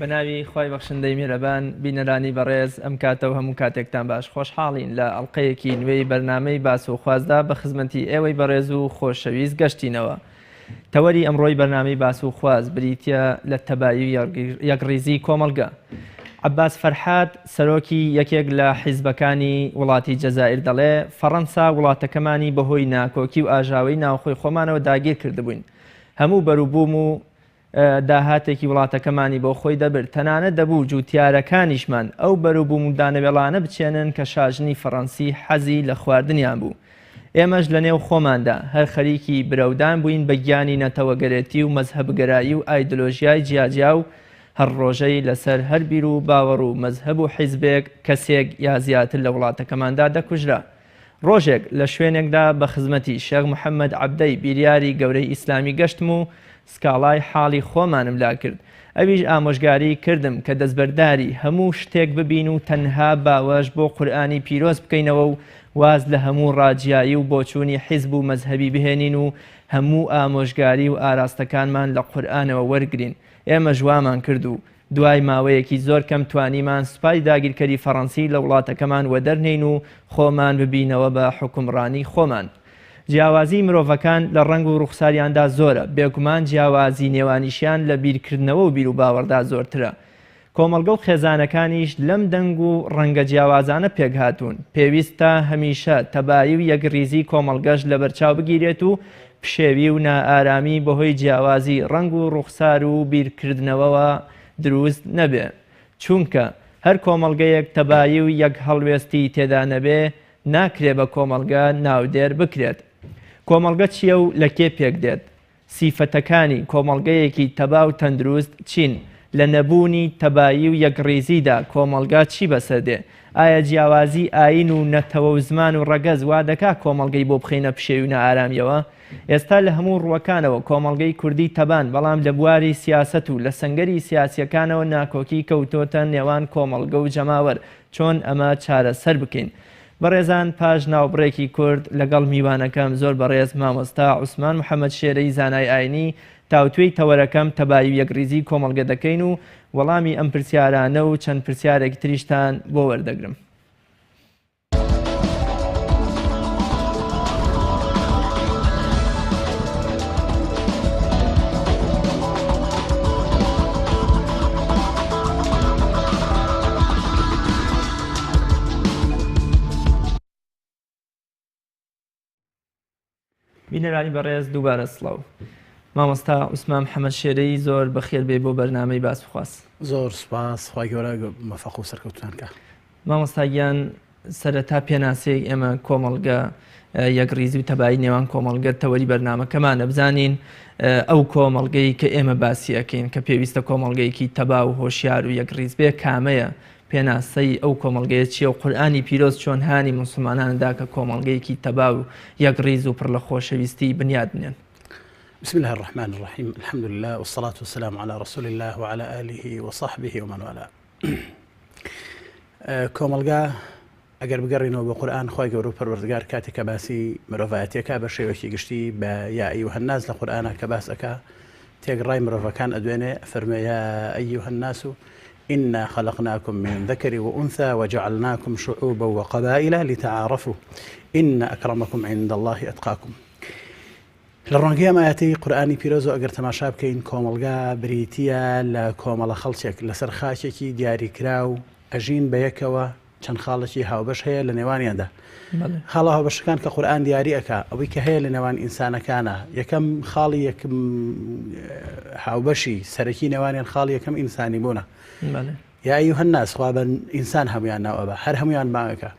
بە ناوی خوای بەخشندەی میهرەبان بینەرانی بەڕێز ئەم کاتە و هەموو کاتێکتان باش خۆشحاڵین لە ئەڵقەیەکی نوێی بەرنامەی باس و خوازدا بە خزمەتی ئێوەی بەڕێز و خۆشەویست گەشتینەوە. تەوەری ئەمڕۆی بەرنامەی باس و خواز بریتییە لە تەبایی و یەکڕیزی کۆمەڵگە. عەباس فەرحاد، سەرۆکی یەکێک لە حیزبەکانی وڵاتی جەزائیر دەڵێ، فەڕەنسا وڵاتەکەمانی بەهۆی ناکۆکی و ئاژاوەی ناوخۆی خۆمانەوە داگیر کردبووین. هەموو بەروبووم و داهاتێکی وڵاتەکەمانی بۆ خۆی دەبرد، تەنانەت دەبوو جووتیارەکانیشمان ئەو بەروبووم و دانەوێڵانە بچێنن کە شاژنی فەڕەنسی حەزی لە خواردنیان بوو. ئێمەش لە نێو خۆماندا هەر خەریکی برەودان بووین بە گیانی نەتەوەگەرێتی و مەزهەبگەرایی و ئایدلۆژیای جیاجیا و هەر ڕۆژەی لەسەر هەر بیر و باوەڕ و مەزهەب و حیزبێک کەسێک یا زیاتر لە وڵاتەکەماندا دەکوژرا. ڕۆژێک لە شوێنێکدا بە خزمەتی شێخ محەمەد عەبدەی بیریاری گەورەی ئیسلامی گەشتم و سکاڵای حاڵی خۆمانم لا کرد. ئەویش ئامۆژگاریی کردم کە دەستبەرداری هەموو شتێک ببین و تەنها باوەش بۆ قورئانی پیرۆز بکەینەوە و واز لە هەموو ڕاجیایی و بۆچوونی حیزب و مەزهەبی بهێنین و هەموو ئامۆژگاری و ئاراستەکانمان لە قورئانەوە وەرگرین. ئێمەش وامان کرد و دوای ماوەیەکی زۆر کەم توانیمان سوپای داگیرکەری فەڕەنسی لە وڵاتەکەمان وەدەرنێین و خۆمان ببینەوە بە حوکمڕانی خۆمان. جیاوازیی مرۆڤەکان لە ڕەنگ و ڕوخساریاندا زۆرە، بێگومان جیاوازی نێوانیشیان لە بیرکردنەوە و بیروباوەڕدا زۆرترە. کۆمەڵگە و خێزانەکانیش لەم دەنگ و ڕەنگە جیاوازانە پێکهاتوون. پێویستە هەمیشە تەبایی و یەکڕیزی کۆمەڵگەش لەبەرچاو بگیرێت و پشێوی و نائارامی بەهۆی جیاوازی ڕەنگ و ڕوخسار و بیرکردنەوەوە دروست نەبێ. چونکە هەر کۆمەڵگەیەک تەبایی و یەک هەڵوێستی تێدا نەبێ ناکرێ بە کۆمەڵگە ناودێر بکرێت. کۆمەڵگە چییە و لە کێ پێکدێت؟ سیفەتەکانی کۆمەڵگەیەکی تەبا و تەندروست چین؟ لە نەبوونی تەبایی و یەکڕیزیدا کۆمەڵگا چی بەسەر دێ؟ ئایا جیاوازی ئایین و نەتەوە و زمان و ڕەگەز وا دەکا کۆمەڵگەی بۆ بخەینە پشێوی و نائارامییەوە؟ ئێستا لە هەموو ڕووەکانەوە کۆمەڵگەی کوردی تەبان، بەڵام لە بواری سیاسەت و لە سەنگەری سیاسییەکانەوە ناکۆکی کەوتۆتە نێوان کۆمەڵگە و جەماوەر، چۆن ئەمە چارەسەر بکەین؟ بەڕێزان پاش ناوبڕێکی کورت لەگەڵ میوانەکەم زۆر بەڕێز مامۆستا عوسمان محەمەد شێرەی زانای ئاینی تاوتوێی تەوەرەکەم تەبایی و یەکڕیزی کۆمەڵگە دەکەین و وەڵامی ئەم پرسیارانە و چەند پرسیارێکی تریشتان بۆ وەردەگرم. بینەرانی بەڕێز دووبارە سڵاو. مامۆستا عوسمان محەمەد شێرەیی زۆر بەخێر بێی بۆ بەرنامەی باس و خواست. زۆر سوپاس خوای گەورە مەفەق و سەرکەوتوتان کا. مامۆستا گیان سەرەتا پێناسەیەک ئێمە کۆمەڵگە یەکڕیزی و تەبایی نێوان کۆمەڵگە تەوەری بەرنامەکەمانە بزانین ئەو کۆمەڵگەی کە ئێمە باسی ئەکەین کە پێویستە کۆمەڵگەیەکی تەبا و هۆشیار و یەکڕیز بێ کامەیە پێناسەی ئەو کۆمەڵگەیە چییە و قورئانی پیرۆز چۆن هانی موسڵمانان دا کە کۆمەڵگەیەکی تەبا و یەکڕیز و پڕ لە خۆشەویستی بنیات بنێن؟ بسم الله الرحمن الرحیم الحمد لله والصلاة والسلام على رسول الله وعلى آله وصحبه ومن والاه کۆمەڵگا ئەگەر بگەڕینەوە بۆ قورئان خوای گەورە و پەروەردگار کاتێک کە باسی مرۆڤایەتیەکە بە شێوەیەکی گشتی بە یا ئەیها الناس لە قورئانا کە باس ئەکا تێکڕای مرۆڤەکان ئەدوێنێ ئەفەرموێ یا ئەیها الناس إنا خلقناكم من ذكر وأنثى وجعلناكم شعوبا وقبائل لتعارفوا إن أكرمكم عند الله أتقاكم لە ڕوانگەی ئەم ئایەتەی قورئانی پیرۆزەوە ئەگەر تەماشا بکەین کۆمەڵگا بریتییە لە کۆمەڵە خەڵکێک لەسەر خاکێکی دیاریکراو ئەژین بەیەکەوە چەند خاڵێکی هاوبەش هەیە لە نێوانیاندا خاڵە هاوبەشەکان کە قورئان دیاری ئەکا ئەوەی کە هەیە لە نێوان ئینسانەکانە یەکەم خاڵی یەکەم هاوبەشی سەرەکی نێوانیان خاڵی یەکەم ئینسانی بوونە یا أيها الناس خوا بە ئینسان هەمویان ناو ئەبا هەر هەمویان بانگەکە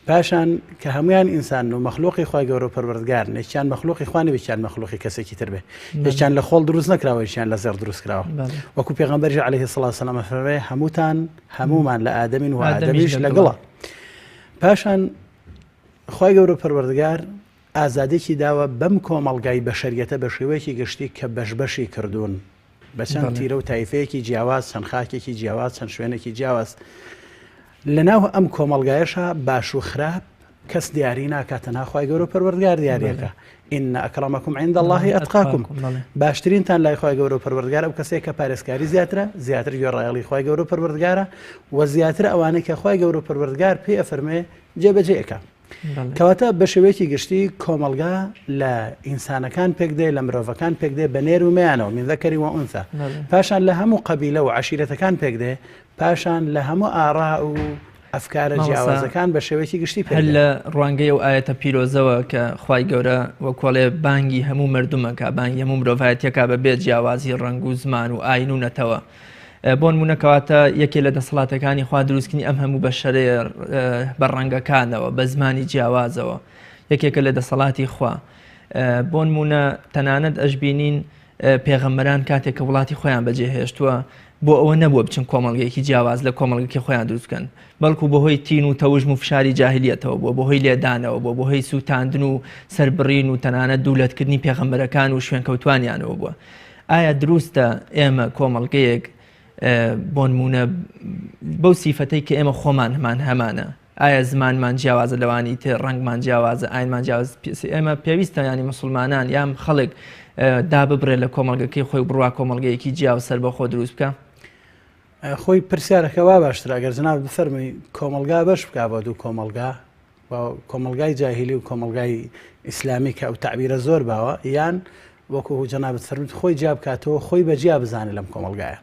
پاشان کە هەمویان ئینسان و مەخلوقی خوای گەورە و پەروەردگارن یەکیان مەخلوقی خوا نەبێ یەکیان مەخلوقی کەسێکی تر بێ یەکیان لە خۆڵ دروست نەکراوە یەکیان لە زێڕ دروست کراوە وەکو پێغەمبەریش عەلەیهی سڵاو سەلام ئەفەرموێ هەمووتان هەموومان لە ئادەمین و ئادەمیش لە گڵە پاشان خوای گەورە و پەروەردگار ئازادێکی داوە بەم کۆمەڵگای بەشەریەتە بە شێوەیەکی گشتی کە بەش بەشی کردوون بە چەند تیرە و تایفەیەکی جیاواز، چەند خاکێکی جیاواز، چەند شوێنێکی جیاواز. لەناو ئەم کۆمەڵگایەشا باش و خراپ کەس دیاری ناکات تەنها خوای گەورە و پەروەردگار دیاریەکە ان اکرمکم عند الله اتقاکم باشترینتان لای خوای گەورە و پەروەردگار ئەو کەسێک کە پارێزکاری زیاترە زیاتر گوێڕایەڵی خوای گەورە و پەروەردگارە و زیاتر ئەوانەی کە خوای گەورە و پەروەردگار پێ ئەفەرمێ جێبەجێ ئەکا کەواتە بە شێوەیەکی گشتی کۆمەڵگا لە ئینسانەکان پێک دێ لە مرۆڤەکان پێک دێ بە نێر و مێیانەوە من ذکر و انثى پاشان لە هەموو قەبیلە و عەشیرەتەکان پێک دێ پاشان لە هەموو ئاڕا و ئەفکارە جیاوازەکان بە شێوەیەکی گشتی پێک هەر لە ڕوانگەی ئەو ئایەتە پیرۆزەوە کە خوای گەورە وەکۆڵێ بانگی هەموو مردمەکە بانگی هەموو مرۆڤایەتیەکە بە بێ جیاوازی ڕەنگ و زمان و ئاین و نەتەوە بۆ نمونە کەواتە یەکێ لە دەسەڵاتەکانی خوا دروستکردنی ئەم هەموو بەشەرەیە بە ڕەنگەکانەوە بە زمانی جیاوازەوە یەکێکە لە دەسەڵاتی خوا بۆ نمونە تەنانەت ئەشبینین پێغەمبەران کاتێک کە وڵاتی خۆیان بەجێ هێشتووە بۆ ئەوە نەبووە بچن کۆمەڵگەیەکی جیاواز لە کۆمەڵگەکەی خۆیان دروست بکەن بەڵکو بەهۆی تین و تەوژم و فشاری جاهلیەتەوە بووە بەهۆی لێدانەوە بووە بەهۆی سووتاندن و سەربڕین و تەنانەت دوولەتکردنی پێغەمبەرەکان و شوێنکەوتوانیانەوە بووە ئایا دروستە ئێمە کۆمەڵگەیەک بۆنمونە بەو سیفەتەی کە ئێمە خۆمان هەمان هەمانە ئایا زمانمان جیاوازە لەوانی تر، ڕەنگمان جیاوازە، ئاینمان جیاواز، ئێمە پێویستە یانی موسڵمانان یان خەڵک داببرێت لە کۆمەڵگەکەی خۆی و بڕوا کۆمەڵگەیەکی جیا و سەربەخۆ دروست بکا؟ خۆی پرسیارەکە وا باشترە ئەگەر جنابت بفەرمووی کۆمەڵگا بەش بکا بۆ دوو کۆمەڵگا، کۆمەڵگای جاهیلی و کۆمەڵگای ئیسلامی کە ئەو تەعبیرە زۆر باوە، یان وەکو جەنابت فەرمووت خۆی جیا بکاتەوە خۆی بە جیا بزانێت لەم کۆمەڵگایە.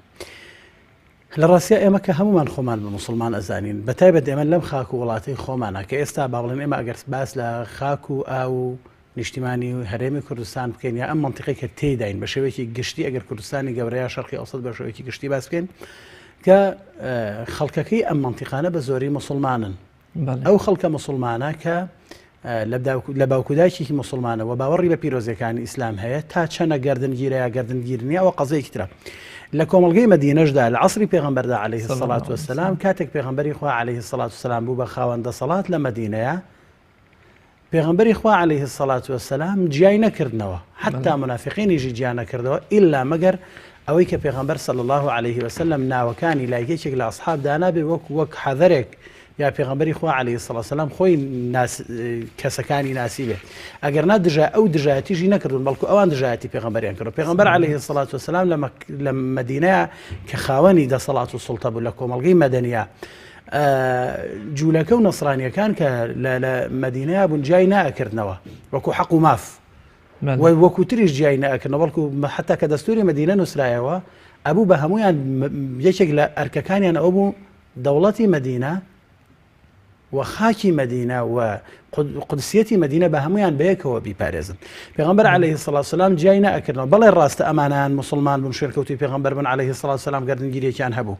لە ڕاستیا ئێمە کە هەموومان خۆمان بە موسڵمان ئەزانین، بە تایبەت ئێمە لەم خاک و وڵاتەی خۆمانا کە ئێستا با بڵێن ئێمە ئەگەر باس لە خاک و ئاو و نیشتیمانی هەرێمی کوردستان بکەین یا ئەم مەنتیقەی کە تێیداین بە شێوەیەکی گشتی ئەگەر کوردستانی گەورە یا شەرقی ئەوسەت بە شێوەیەکی گشتی باس بکەین کە خەڵکەکەی ئەم مەنتیقانە بە زۆری موسڵمانن. ئەو خەڵکە موسڵمانە کە لە باوک و دایکێکی موسڵمانە و باوەڕی بە پیرۆزیەکانی ئیسلام هەیە تا چەنە گەردنگیرە یا گەردنگیر نییە ئەوە قەزیەکی ترە. لە کۆمەڵگەی مەدینەشدا لە عەسری پێغەمبەردا عەلەیهی سەڵات وەسەلام کاتێک پێغەمبەری خوا عەلەیهی سەڵات وسەلام بوو بە خاوەن دەسەڵات لە مەدینەیە پێغەمبەری خوا علیه الصلاة والسلام جیای نەکردنەوە حتا منافقینیشی جیا نەکردەوە ئیلا مەگەر ئەوەی کە پێغەمبەر صلی الله علیه وسلم ناوەکانی لای یەکێک لە ئەصحاب دانابێ وەک وەک حەذەرێک یا پێغەمبەری خوا علیه الصلاة والسلام خۆی ناس کەسەکانی ناسی بێت ئەگەر نا دژە ئەو دژایەتیشی نەکردون بەڵکو ئەوان دژایەتی پێغەمبەریان کرد پێغەمبەر علیه الصلاة والسلام لە لە مەدینە کە خاوەنی دەسەڵات و سوڵتە بوو لە کۆمەڵگەی مەدەنیە جوولەکە و نەسرانیەکان کە لە مەدینەیا بوون جیای ناکردنەوە وەکو حەق و ماف وەکو تریش جیای ناکردنەوە بەڵکو حتا کە دەستوری مەدینە نووسرایەوە ئەبوو بە هەمویان یەکێک لە ئەرکەکانیان ئەو بوو دەوڵەتی مەدینە و خاکی مەدینە و قودسیەتی مەدینە بە هەمویان بەیەکەوە بیپارێزن پێغمبەر عليه الصلاة والسلام جیای نەئەکردنەوە بەڵێ ڕاستە ئەمانیان مسلمان بوون شوێنکەوتوی پێغمبەر بن عليه الصلاة والسلام گردنگیرێکیان هەبوو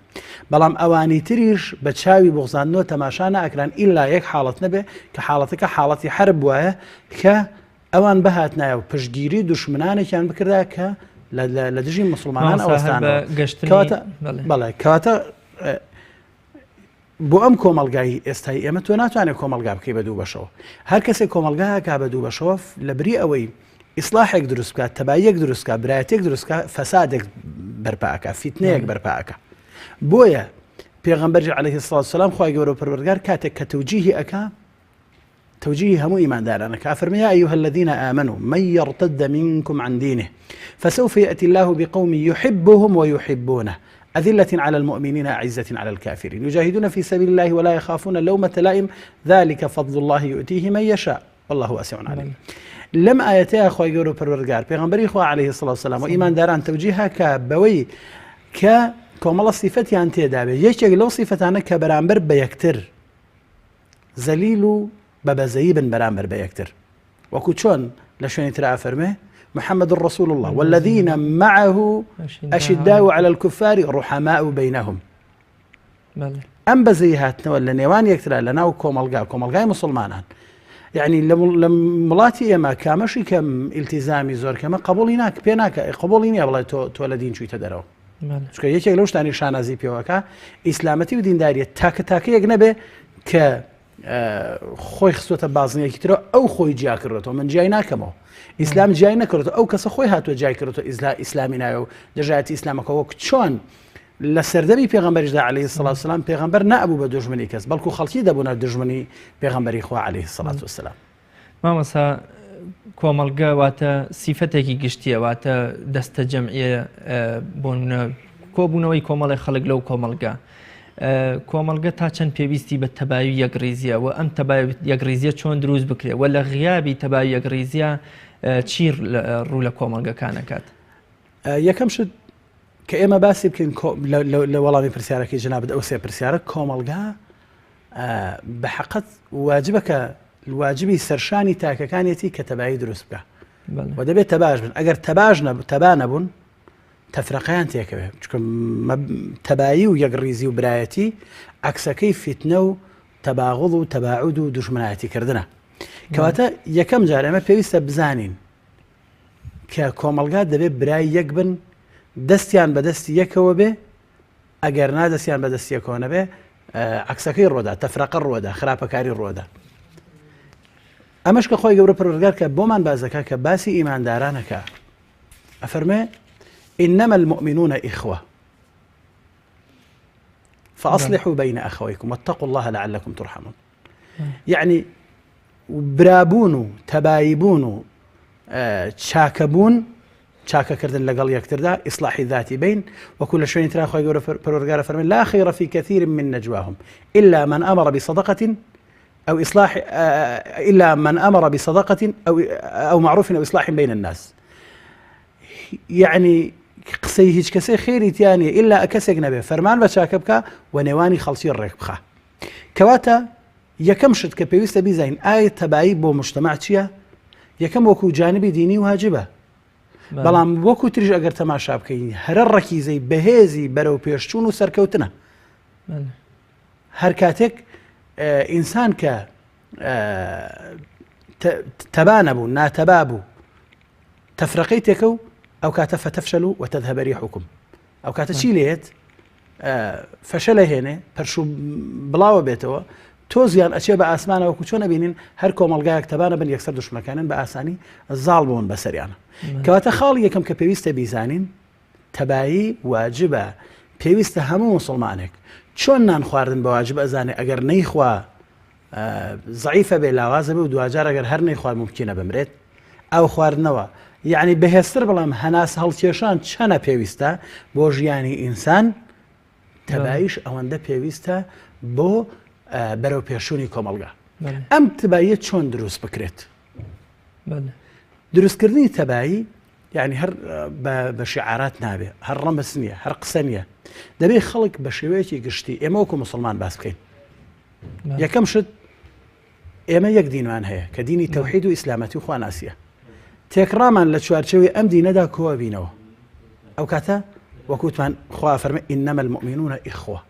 بەڵام ئەوانی تریش بە چاوی بغزاندنەوە تەماشا ناکران ئیلا یەک حاڵەت نەبێ کە حاڵەتەکە حاڵەتی حرب وایە کە ئەوان بهاتنایە و پشتگیری دوشمنانێکیان بکردا کە لە دژی مسلمانان ئەوەستانەوە بەڵێ کەواتە بۆ ئەم کۆمەڵگای ئێستای ئێمە تۆ ناتوانێت کۆمەڵگا بکەی بە دوو بەشەوە هەر کەسێک کۆمەڵگا کا بە دوو بەشەوە لە بری ئەوەی ئیسلاحێک دروست بکات تەباییەک دروست بکات برایەتێک دروست بکات فەسادێک بەرپا ئەکا فیتنەیەک بەرپا ئەکا بۆیە پێغەمبەر عەلەیهی سڵات سلام خوای گەورە و پەروەردگار کاتێک کە تەوجیهی ئەکا تەوجیهی هەموو ئیمانداران ئەکا ئەفەرمێ یا ایها الذین آمنوا من یرتد منکم عن دینه فسوف یأتی الله بقوم یحبهم ویحبونه أذلة على المؤمنين أعزة على الكافرين يجاهدون في سبيل الله ولا يخافون لومة لائم ذلك فضل الله يؤتيه من يشاء والله واسع عليم لەم ئاەتەیە خۆی گەورە پەروەردگار پێغەمبەری خوا عليه الصلاة والسلام و ئیمانداران تەوجیهە کە بەوەی کە کۆمەڵە سیفەتیان تێدابێت یەکێک لەو سیفەتانە کە بەرامبەر بە یەکتر زەلیل و بە بەزەیی بن بەرامبەر بە یەکتر وەکو چۆن لە شوێنی ترا ئەفەرمێ محمد رسول الله والذین معه أشداء على الكفار رحماء بينهم ئەم بەزەی هاتنەوە لە نێوان یەکترا لە ناو کۆمەلگا کۆمەلگای مسلمانان یعنی لە وڵاتی ئێمە کامەشی کەم ئیلتیزامی زۆر کەمە قبولی ناک پێ ناکە قبولی نییە بڵێ تۆ تۆ لە دین چوویتە دەرەوە چونکە یەکێک لەو شتانی شانازی پێوەکە ئیسلامەتی و دینداریە تاکە تاکەیەک نەبێ کە خۆی خستوتە بازنەیەکی ترەوە ئەو خۆی جیا کردێتەوە من جیای ناکەمەوە ئیسلام جیای نەکردێتەوە ئەو کەسە خۆی هاتووە جیای کردێتەوە ئیسلا ئیسلامی ناوێ و دژایەتی ئیسلامەکە وەک چۆن لە سەردەمی پێغەمبەریشدا علیە الصلوة والسلام پێغەمبەر نەئەبوو بە دوژمنی کەس بەڵکو خەڵکی دەبوونە دوژمنی پێغەمبەری خوا علیە الصلوة والسلام. مامۆستا کۆمەڵگە واتە سیفەتێکی گشتیە واتە دەستە جەمعیە بۆ نمونە کۆبوونەوەی کۆمەڵی خەڵک لەو کۆمەڵگە کۆمەڵگە تا چەند پێویستی بە تەبایی یەکڕیزیە و ئەم تەبای یەکڕیزیە چۆن دروست بکرێ و لە غیابی تەبای یەکڕیزیە چی ڕوو لە کۆمەڵگەکانەکات؟ یەکەم شت کە ئێمە باسی بکەین لە وەڵامی پرسیارەکەی جەنابت ئەو سێ پرسیارە کۆمەڵگا بە حقت واجبە کە واجبی سەرشانی تاکەکانێتی کە تەبایی دروست بکە و دەبێت تەباش بن ئەگەر تەباش نەبوو تەبا نەبوون تەفرەقیان تێکەوێت چکە تەبایی و یەکڕیزی و برایەتی عکسەکەی فیتنە و تەباغڵ و تەباعود و دژمنایەتی کردنە کەواتە یەکەم جار ئێمە پێویستە بزانین کە کۆمەڵگا دەبێ برای یەک بن دەستیان بە دەستی یەکەوە بێ ئەگەر نا دەستیان بە دەستی یەکەوە نەبێ عکسەکەی ڕۆدا تەفرەقە ڕۆدا خراپەکاری ڕۆدا ئەمەش کە خۆی گەورە پەروەردگار کە بۆمان بازەکە کە باسی ئیماندارانەکە ئەفەرمێ إنما المؤمنون إخوة فأصلحوا بين أخويكم واتقوا الله لعلكم ترحمون یەعنی برابوون و تەبایی بوون و چاکەبوون چاکەکردن لەگەڵ یەکتردا ئیسلاحی ذاتی بین وەکو لە شوێنی ترا خۆی گەورە پەروەردگارە فەرمی لا خير في كثير من نجواهم إلا من أمر بصدقة أو إصلاح إلا من أمر بصدقة أو أو معروف أو إصلاح بين الناس یەعنی قسەی هیچ کەسێ خێری تیا نیە ئیلا کەسێک نەبێ فەرمان بە چاکە بکا و نێوانی خەڵکی ڕێک بخا کەواتە یەکەم شت کە پێویستە بیزانین ئایا تەبایی بۆ مجتمع چییە یەکەم وەکو جانبی دینی واجبە بەڵام وەکو تریش ئەگەر تەماشا بکەین هەرە ڕەکیزەی بەهێزی بەرەو پێشچوون و سەرکەوتنە هەر کاتێک ئینسان کە تەبا نەبوو ناتەبا بوو تەفرەقەی تێکەو ئەو کاتە فتفشلوا وتذهب ريحكم ئەو کاتە چی لێت فەشەلە هێنێ پەرش و بڵاوە بێتەوە تۆزیان ئەچێ بە ئاسمانەوە وەکو چۆن ئەبینین هەر کۆمەڵگایەک تەبانە بن یەکسەر دشمنەکانن بە ئاسانی زاڵ بوون بەسەریانە کەواتە خاڵی یەکەم کە پێویستە بیزانین تەبایی واجبە پێویستە هەموو مسلمانێک چۆن نان خواردن بە واجب ئەزانێ ئەگەر نەیخوا زەعیفە بێ لاوازە بێ و دواجار ئەگەر هەر نەیخوارد مومکینە بمرێت ئاو خواردنەوە یعنی بەهێزتر بڵێم هەناس هەڵکێشان چەنە پێویستە بۆ ژیانی ئینسان تەبایش ئەوەندە پێویستە بۆ بەرەو پێشوونی کۆمەڵگا ئەم تباییە چۆن دروست بکرێت دروستکردنی تەبایی یعنی هەر بە شعارات نابێ هەر ڕەمز نییە هەر قسە نییە دەبێ خەڵک بە شێوەیەکی گشتی ئێمە وەکو مسلمان باس بکەین یەکەم شت ئێمە یەک دینمان هەیە کە دینی تەوحید و ئیسلامەتی و خواناسیە تێکڕامان لە چوارچەوەی ئەم دینەدا کۆبینەوە ئەو کاتە وەکوتمان خوا فەرمە إنما المؤمنون إخوة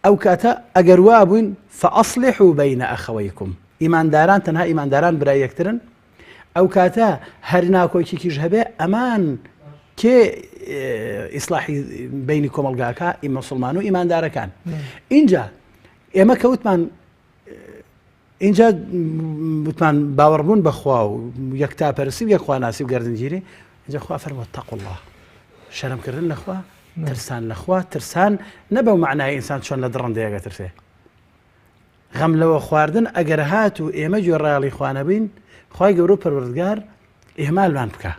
ئەو کاتە ئەگەر وا بووین فأصلحوا بين أخويكم ئیمانداران تەنها ئیمانداران برای یەکترن ئەو کاتە هەر ناکۆکیکیش هەبێ ئەمان کێ ئیسلاحی بینی کۆمەلگاکە ئی مسلمان و ئیماندارەکان اینجا ئێمە کەوتمان اینجا وتمان باوەڕبوون بەخوا و یەکتاپەرسی و یەکخواناسی و گردنگیری اینجا خوا فەرمووە تەق الله شەرمکردن لەخوا ترسان لەخوا ترسان نەبە معنای ئینسان چۆن لە دڕندەیەگە ترسێ غەم لەوە خواردن ئەگەر هاتوو ئێمە گوێڕایەڵی خوا نەبین خوای گەورە و پەروەردگار ئیهمالمان بکا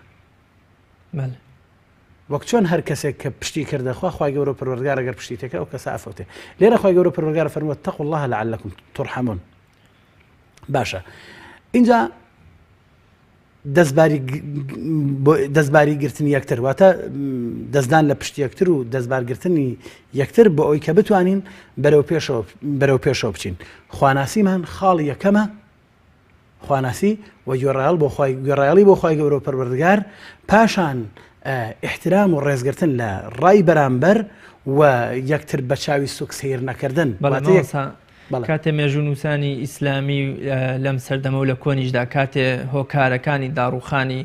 وەک چۆن هەر کەسێک کە پشتی کردە خوا خوای گەورە و پەروەردگار ئەگەر پشتی تێکرد ئەو کەسە ئەفەوتێ لێرە خوای گەورە و پەروەردگار فەرمووە اتقوا الله لعلكم ترحمون باشە اینجا دەستباری گرتنی یەکتر واتە دەستدان لە پشت یەکتر و دەستبارگرتنی یەکتر بۆ ئەوی کە بتوانین بەرەو پێشەوە بەرەو پێشەوە بچین خواناسیمان خاڵی یەکەمە خواناسی و گوێڕایەڵ بۆ خوای گوێڕایەڵی بۆ خوای گەورە و پەروەردگار پاشان ئیحترام و ڕێزگرتن لە ڕای بەرامبەر و یەکتر بە چاوی سوک سەیر نەکردن بەڵێ کاتێ مێژوونووسانی ئیسلامی لەم سەردەمە و لە کۆنیشدا کاتێ هۆکارەکانی داڕوخانی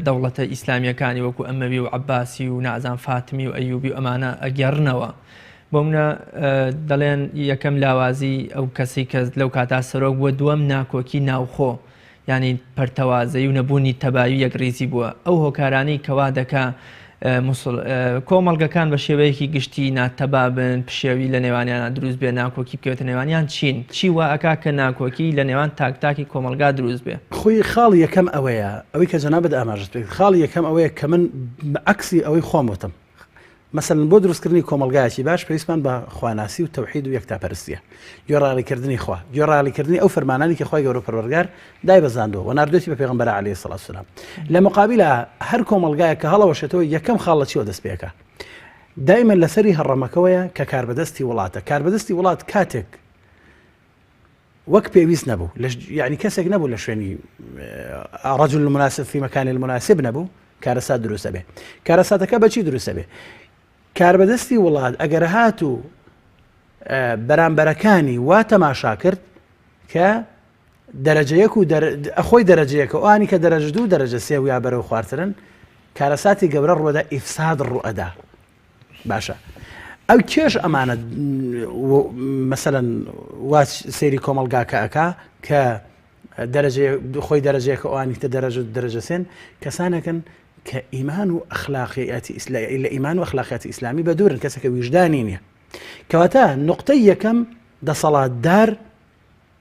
دەوڵەتە ئیسلامیەکانی وەکو ئەمەوی و عەباسی و نازان فاتمی و ئەیوبی و ئەمانە ئەگەڕنەوە بۆ منە دەڵێن یەکەم لاوازی ئەو کەسی کە لەو کاتا سەرۆک بووە دووەم ناکۆکی ناوخۆ یانی پەرتەوازەیی و نەبوونی تەبایی و یەکڕیزی بووە ئەو هۆکارانەی کەوا دەکا. موسڵ کۆمەڵگەکان بە شێوەیەکی گشتی ناتەبا بن، پشێوی لە نێوانیانا دروست بێ، ناکۆکی بکەوێتە نێوانیان چین؟ چی وا ئەکا کە ناکۆکی لە نێوان تاک تاکی کۆمەڵگا دروست بێ؟ خۆی خاڵی یەکەم ئەوەیە، ئەوەی کە جەنابت ئاماژەت پێ کرد، خاڵی یەکەم ئەوەیە کە من عەکسی ئەوەی خۆم وتم. مەسەلەن بۆ دروستکردنی کۆمەڵگایەکی باش پێویستمان بە خواناسی و تەوحید و یەکتاپەرستیە، گوێڕایەڵیکردنی خوا، گوێڕایەڵیکردنی ئەو فەرمانانەی کە خوای گەورە و پەروەردگار دایبەزاندووە و ناردوێتی بە پێغەمبەرە علیە الصلوة والسلام. لە مقابیلا هەر کۆمەڵگایەک کە هەڵەوەشێتەوە یەکەم خاڵ لە چیەوە دەست پێکا؟ دایمەن لەسەری هەڕەمەکەوەیە کە کاربەدەستی وڵاتە. کاربەدەستی وڵات کاتێک وەک پێویست نەبوو یعنی کەسێک نەبوو لە شوێنی رجل المناسب في مكان المناسب نەبوو کارەسات دروستە بێ کارەساتەکە بەچی دروستە بێ کاربەدەستی وڵات ئەگەر هات و بەرامبەرەکانی وا تەماشا کرد کە دەرەجە یەک و خۆی دەرەجە یەکە ئەوانی کە دەرەجە دوو دەرەجە سێ و یا بەرەو خوارترن کارەساتی گەورە ڕوەدا ئیفساد ڕوئەدا باشە ئەو کێش ئەمانە مەسەلەن وا سەیری کۆمەڵگاکە ئەکا کە دەرەجە خۆی دەرەجەیەکە ئەوانی تر دەرەجە دەرەجە سێن کەسانێکن کە ئیمان و ئەخلاقیاتی لە ئیمان و ئەخلاقیاتی ئیسلامی بە دوورن کەسێکە ویژدانی نییە کەواتە نقطەی یەکەم دەسەڵاتدار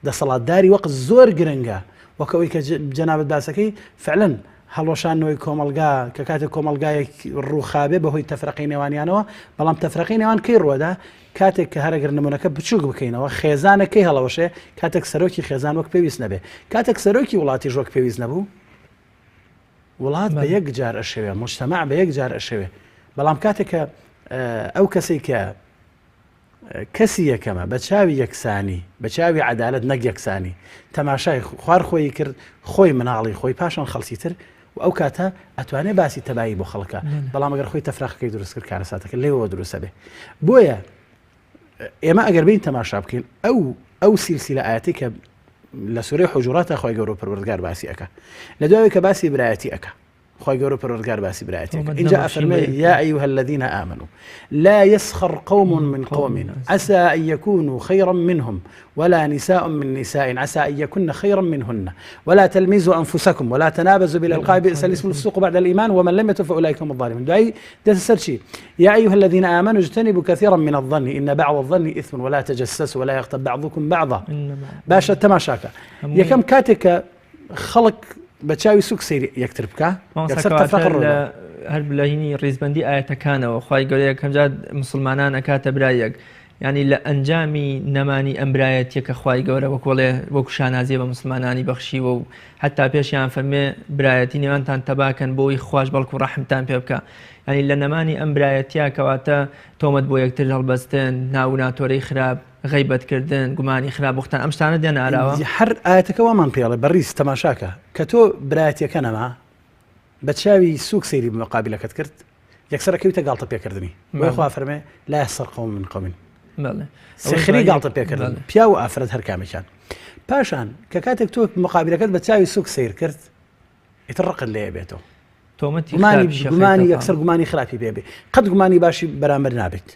دەسەڵاتداری وەقت زۆر گرنگە وەک ئەوەی کە جەنابت باسەکەی فعلەن هەڵوەشاندنەوەی کۆمەڵگا کە کاتێک کۆمەڵگایەک ڕووخابێ بەهۆی تەفرەقەی نێوانیانەوە بەڵام تەفرەقەی نێوان کەی ڕووەدا کاتێک کە هەرەگەر نمونەکە بچووک بکەینەوە خێزانە کەی هەڵەوەشێ کاتێک سەرۆکی خێزان وەک پێویست نەبێ کاتێک سەرۆکی وڵاتیش وەک پێویست نەبوو وڵات بە یەک جار ئەشەوێ مجتمع بە یەک جار ئەشەوێ بەڵام کاتێک کە ئەو کەسێک کە کەسی یەکەمە بە چاوی یەکسانی، بە چاوی عەدالەت نەک یەکسانی، تەماشای خوار خۆیی کرد، خۆی مناڵی خۆی پاشان خەڵکی تر و ئەو کاتە ئەتوانێ باسی تەبایی بۆ خەڵکە، بەڵام ئەگەر خۆی تەفرەقەکەی دروست کرد کارەساتەکە لێوەوە دروست ئەبێ. بۆیە ئێمە ئەگەر بێین تەماشا بکەین ئەو ئەو سیلسیلە ئایەتەی کە لە سورەی حوجوراتە خوای گەورە و پەروەردگار باسی ئەکا لە دوای کە باسی برایەتی ئەکا خوای گەورە پەروەردگار باسی برایەتی ئەکا ئینجا ئەفەرمێ یا أيها الذين آمنوا لا يسخر قوم من قوم عسى أن يكونوا خيرا منهم ولا نساء من نساء عسى أن يكن خيرا منهن ولا تلمزوا أنفسكم ولا تنابزوا بالألقاب بئس الاسم الفسوق بعد الإيمان ومن لم يتب فأولئك هم الظالمون دوایی دێتە سەر چی يا أيها الذين آمنوا اجتنبوا كثيرا من الظن إن بعض الظن إثم ولا تجسسوا ولا يغتب بعضكم بعضا باشە تەماشاکە یەکەم کاتێک کە خەڵک بە چاوی سوک سەیری یەکتر بکا یەکسەر تەفرەقە ڕوو دەدا. هەر لە هینی ڕیزبەندی ئایەتەکانەوە خوای گەورە یەکەم جار موسڵمانان ئەکاتە برای یەک یانی لە ئەنجامی نەمانی ئەم برایەتیە کە خوای گەورە وەک وەڵێ وەکو شانازیە بە موسڵمانانی بەخشیوە و حتا پێشیان فەرمێ برایەتی نێوانتان تەباکەن بۆی خواش بەڵکو ڕەحمتان پێ بکە یانی لە نەمانی ئەم برایەتیە کەواتە تۆمەت بۆ یەکتر هەڵبەستن ناو و ناتۆرەی خراپ غەیبەت کردن، گومانی خراپ، بوختان ئەم شتانە دێنە ئاراوە؟ هەر ئایەتەکە وامان پێ ئەڵێ بەڕیز تەماشاکە کە تۆ برایەتیەکە نەما بە چاوی سوک سەیری مقابلەکەت کرد یەکسەر ئەکەویتە گاڵتە پێکردنی بۆیە خوا فەرمێ لا یسخر قوم من قوم سخری گاڵتە پێکردن پیاو و ئافرەت هەر کامێکیان پاشان کە کاتێک تۆ مقابلەکەت بە چاوی سوک سەیر کرد ئیتر ڕقت لێ بێتەوە تۆمەتی گومانی گومانی یەکسەر گومانی خراپی پێ بێ قەت گومانی باشی بەرامبەر نابێت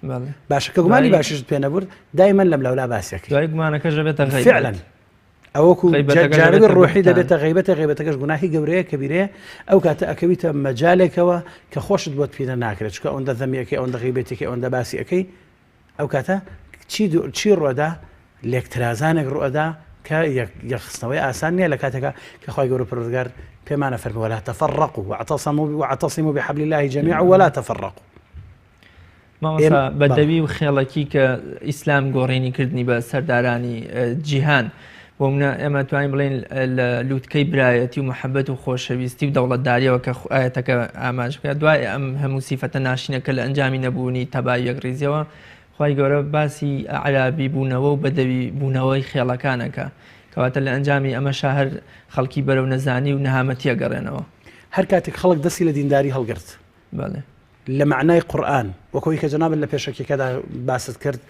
باشە کە گومانی باشیشت پێ نەبرد دایمەن لەم لەولا باسیەکە دوای گومانەکەش دەبێتە غەیبەت فعلا ئەوەکو جانبی ڕۆحی دەبێتە غیبەتە غیبەتەکەش گوناهی گەورەیە کەبیرەیە ئەو کاتە ئەکەویتە مەجالێکەوە کە خۆشت بۆت پینە ناکرێت چکە ئەوەندە زەمیەکەی ئەوەندە غیبەتێکی ئەوەندە باسی ئەەکەی ئەو کاتە چی چی ڕوەدا لێکترازانێک ڕوئەدا کە یەکخستنەوەی ئاسان نییە لە کاتێکا کە خوای گەورە پەروەردگار پێمانە فەرمووە ولا تفرقوا واعتصموا واعتصموا بحبل الله جميعا ولا تفرقوا مامۆستا بەدەوی و خێڵەکی کە ئیسلام گۆڕینی کردنی بە سەردارانی جیهان بۆ منە ئێمە توانین بڵێن لە لووتکەی برایەتی و محەبەت و خۆشەویستی و دەوڵەتداریەوە کە ئاەتەکە ئاماژەکە دوای ئەم هەموو سیفەتە ناشینە کە لە ئەنجامی نەبوونی تەبای یەکڕیزیەوە خوای گەورە باسی ئەعرابی بوونەوە و بەدەوی بوونەوەی خێڵەکان ئەکا کەواتە لە ئەنجامی ئەمەشا هەر خەڵکی بەرەو نەزانی و نەهامەتی ئەگەڕێنەوە. هەر کاتێک خەڵک دەستی لە دینداری هەڵگرت بەڵێ. لە مەعنای قورئان وەک ئەوەی کە جەنابت لە پێشەکیەکەدا باست کرد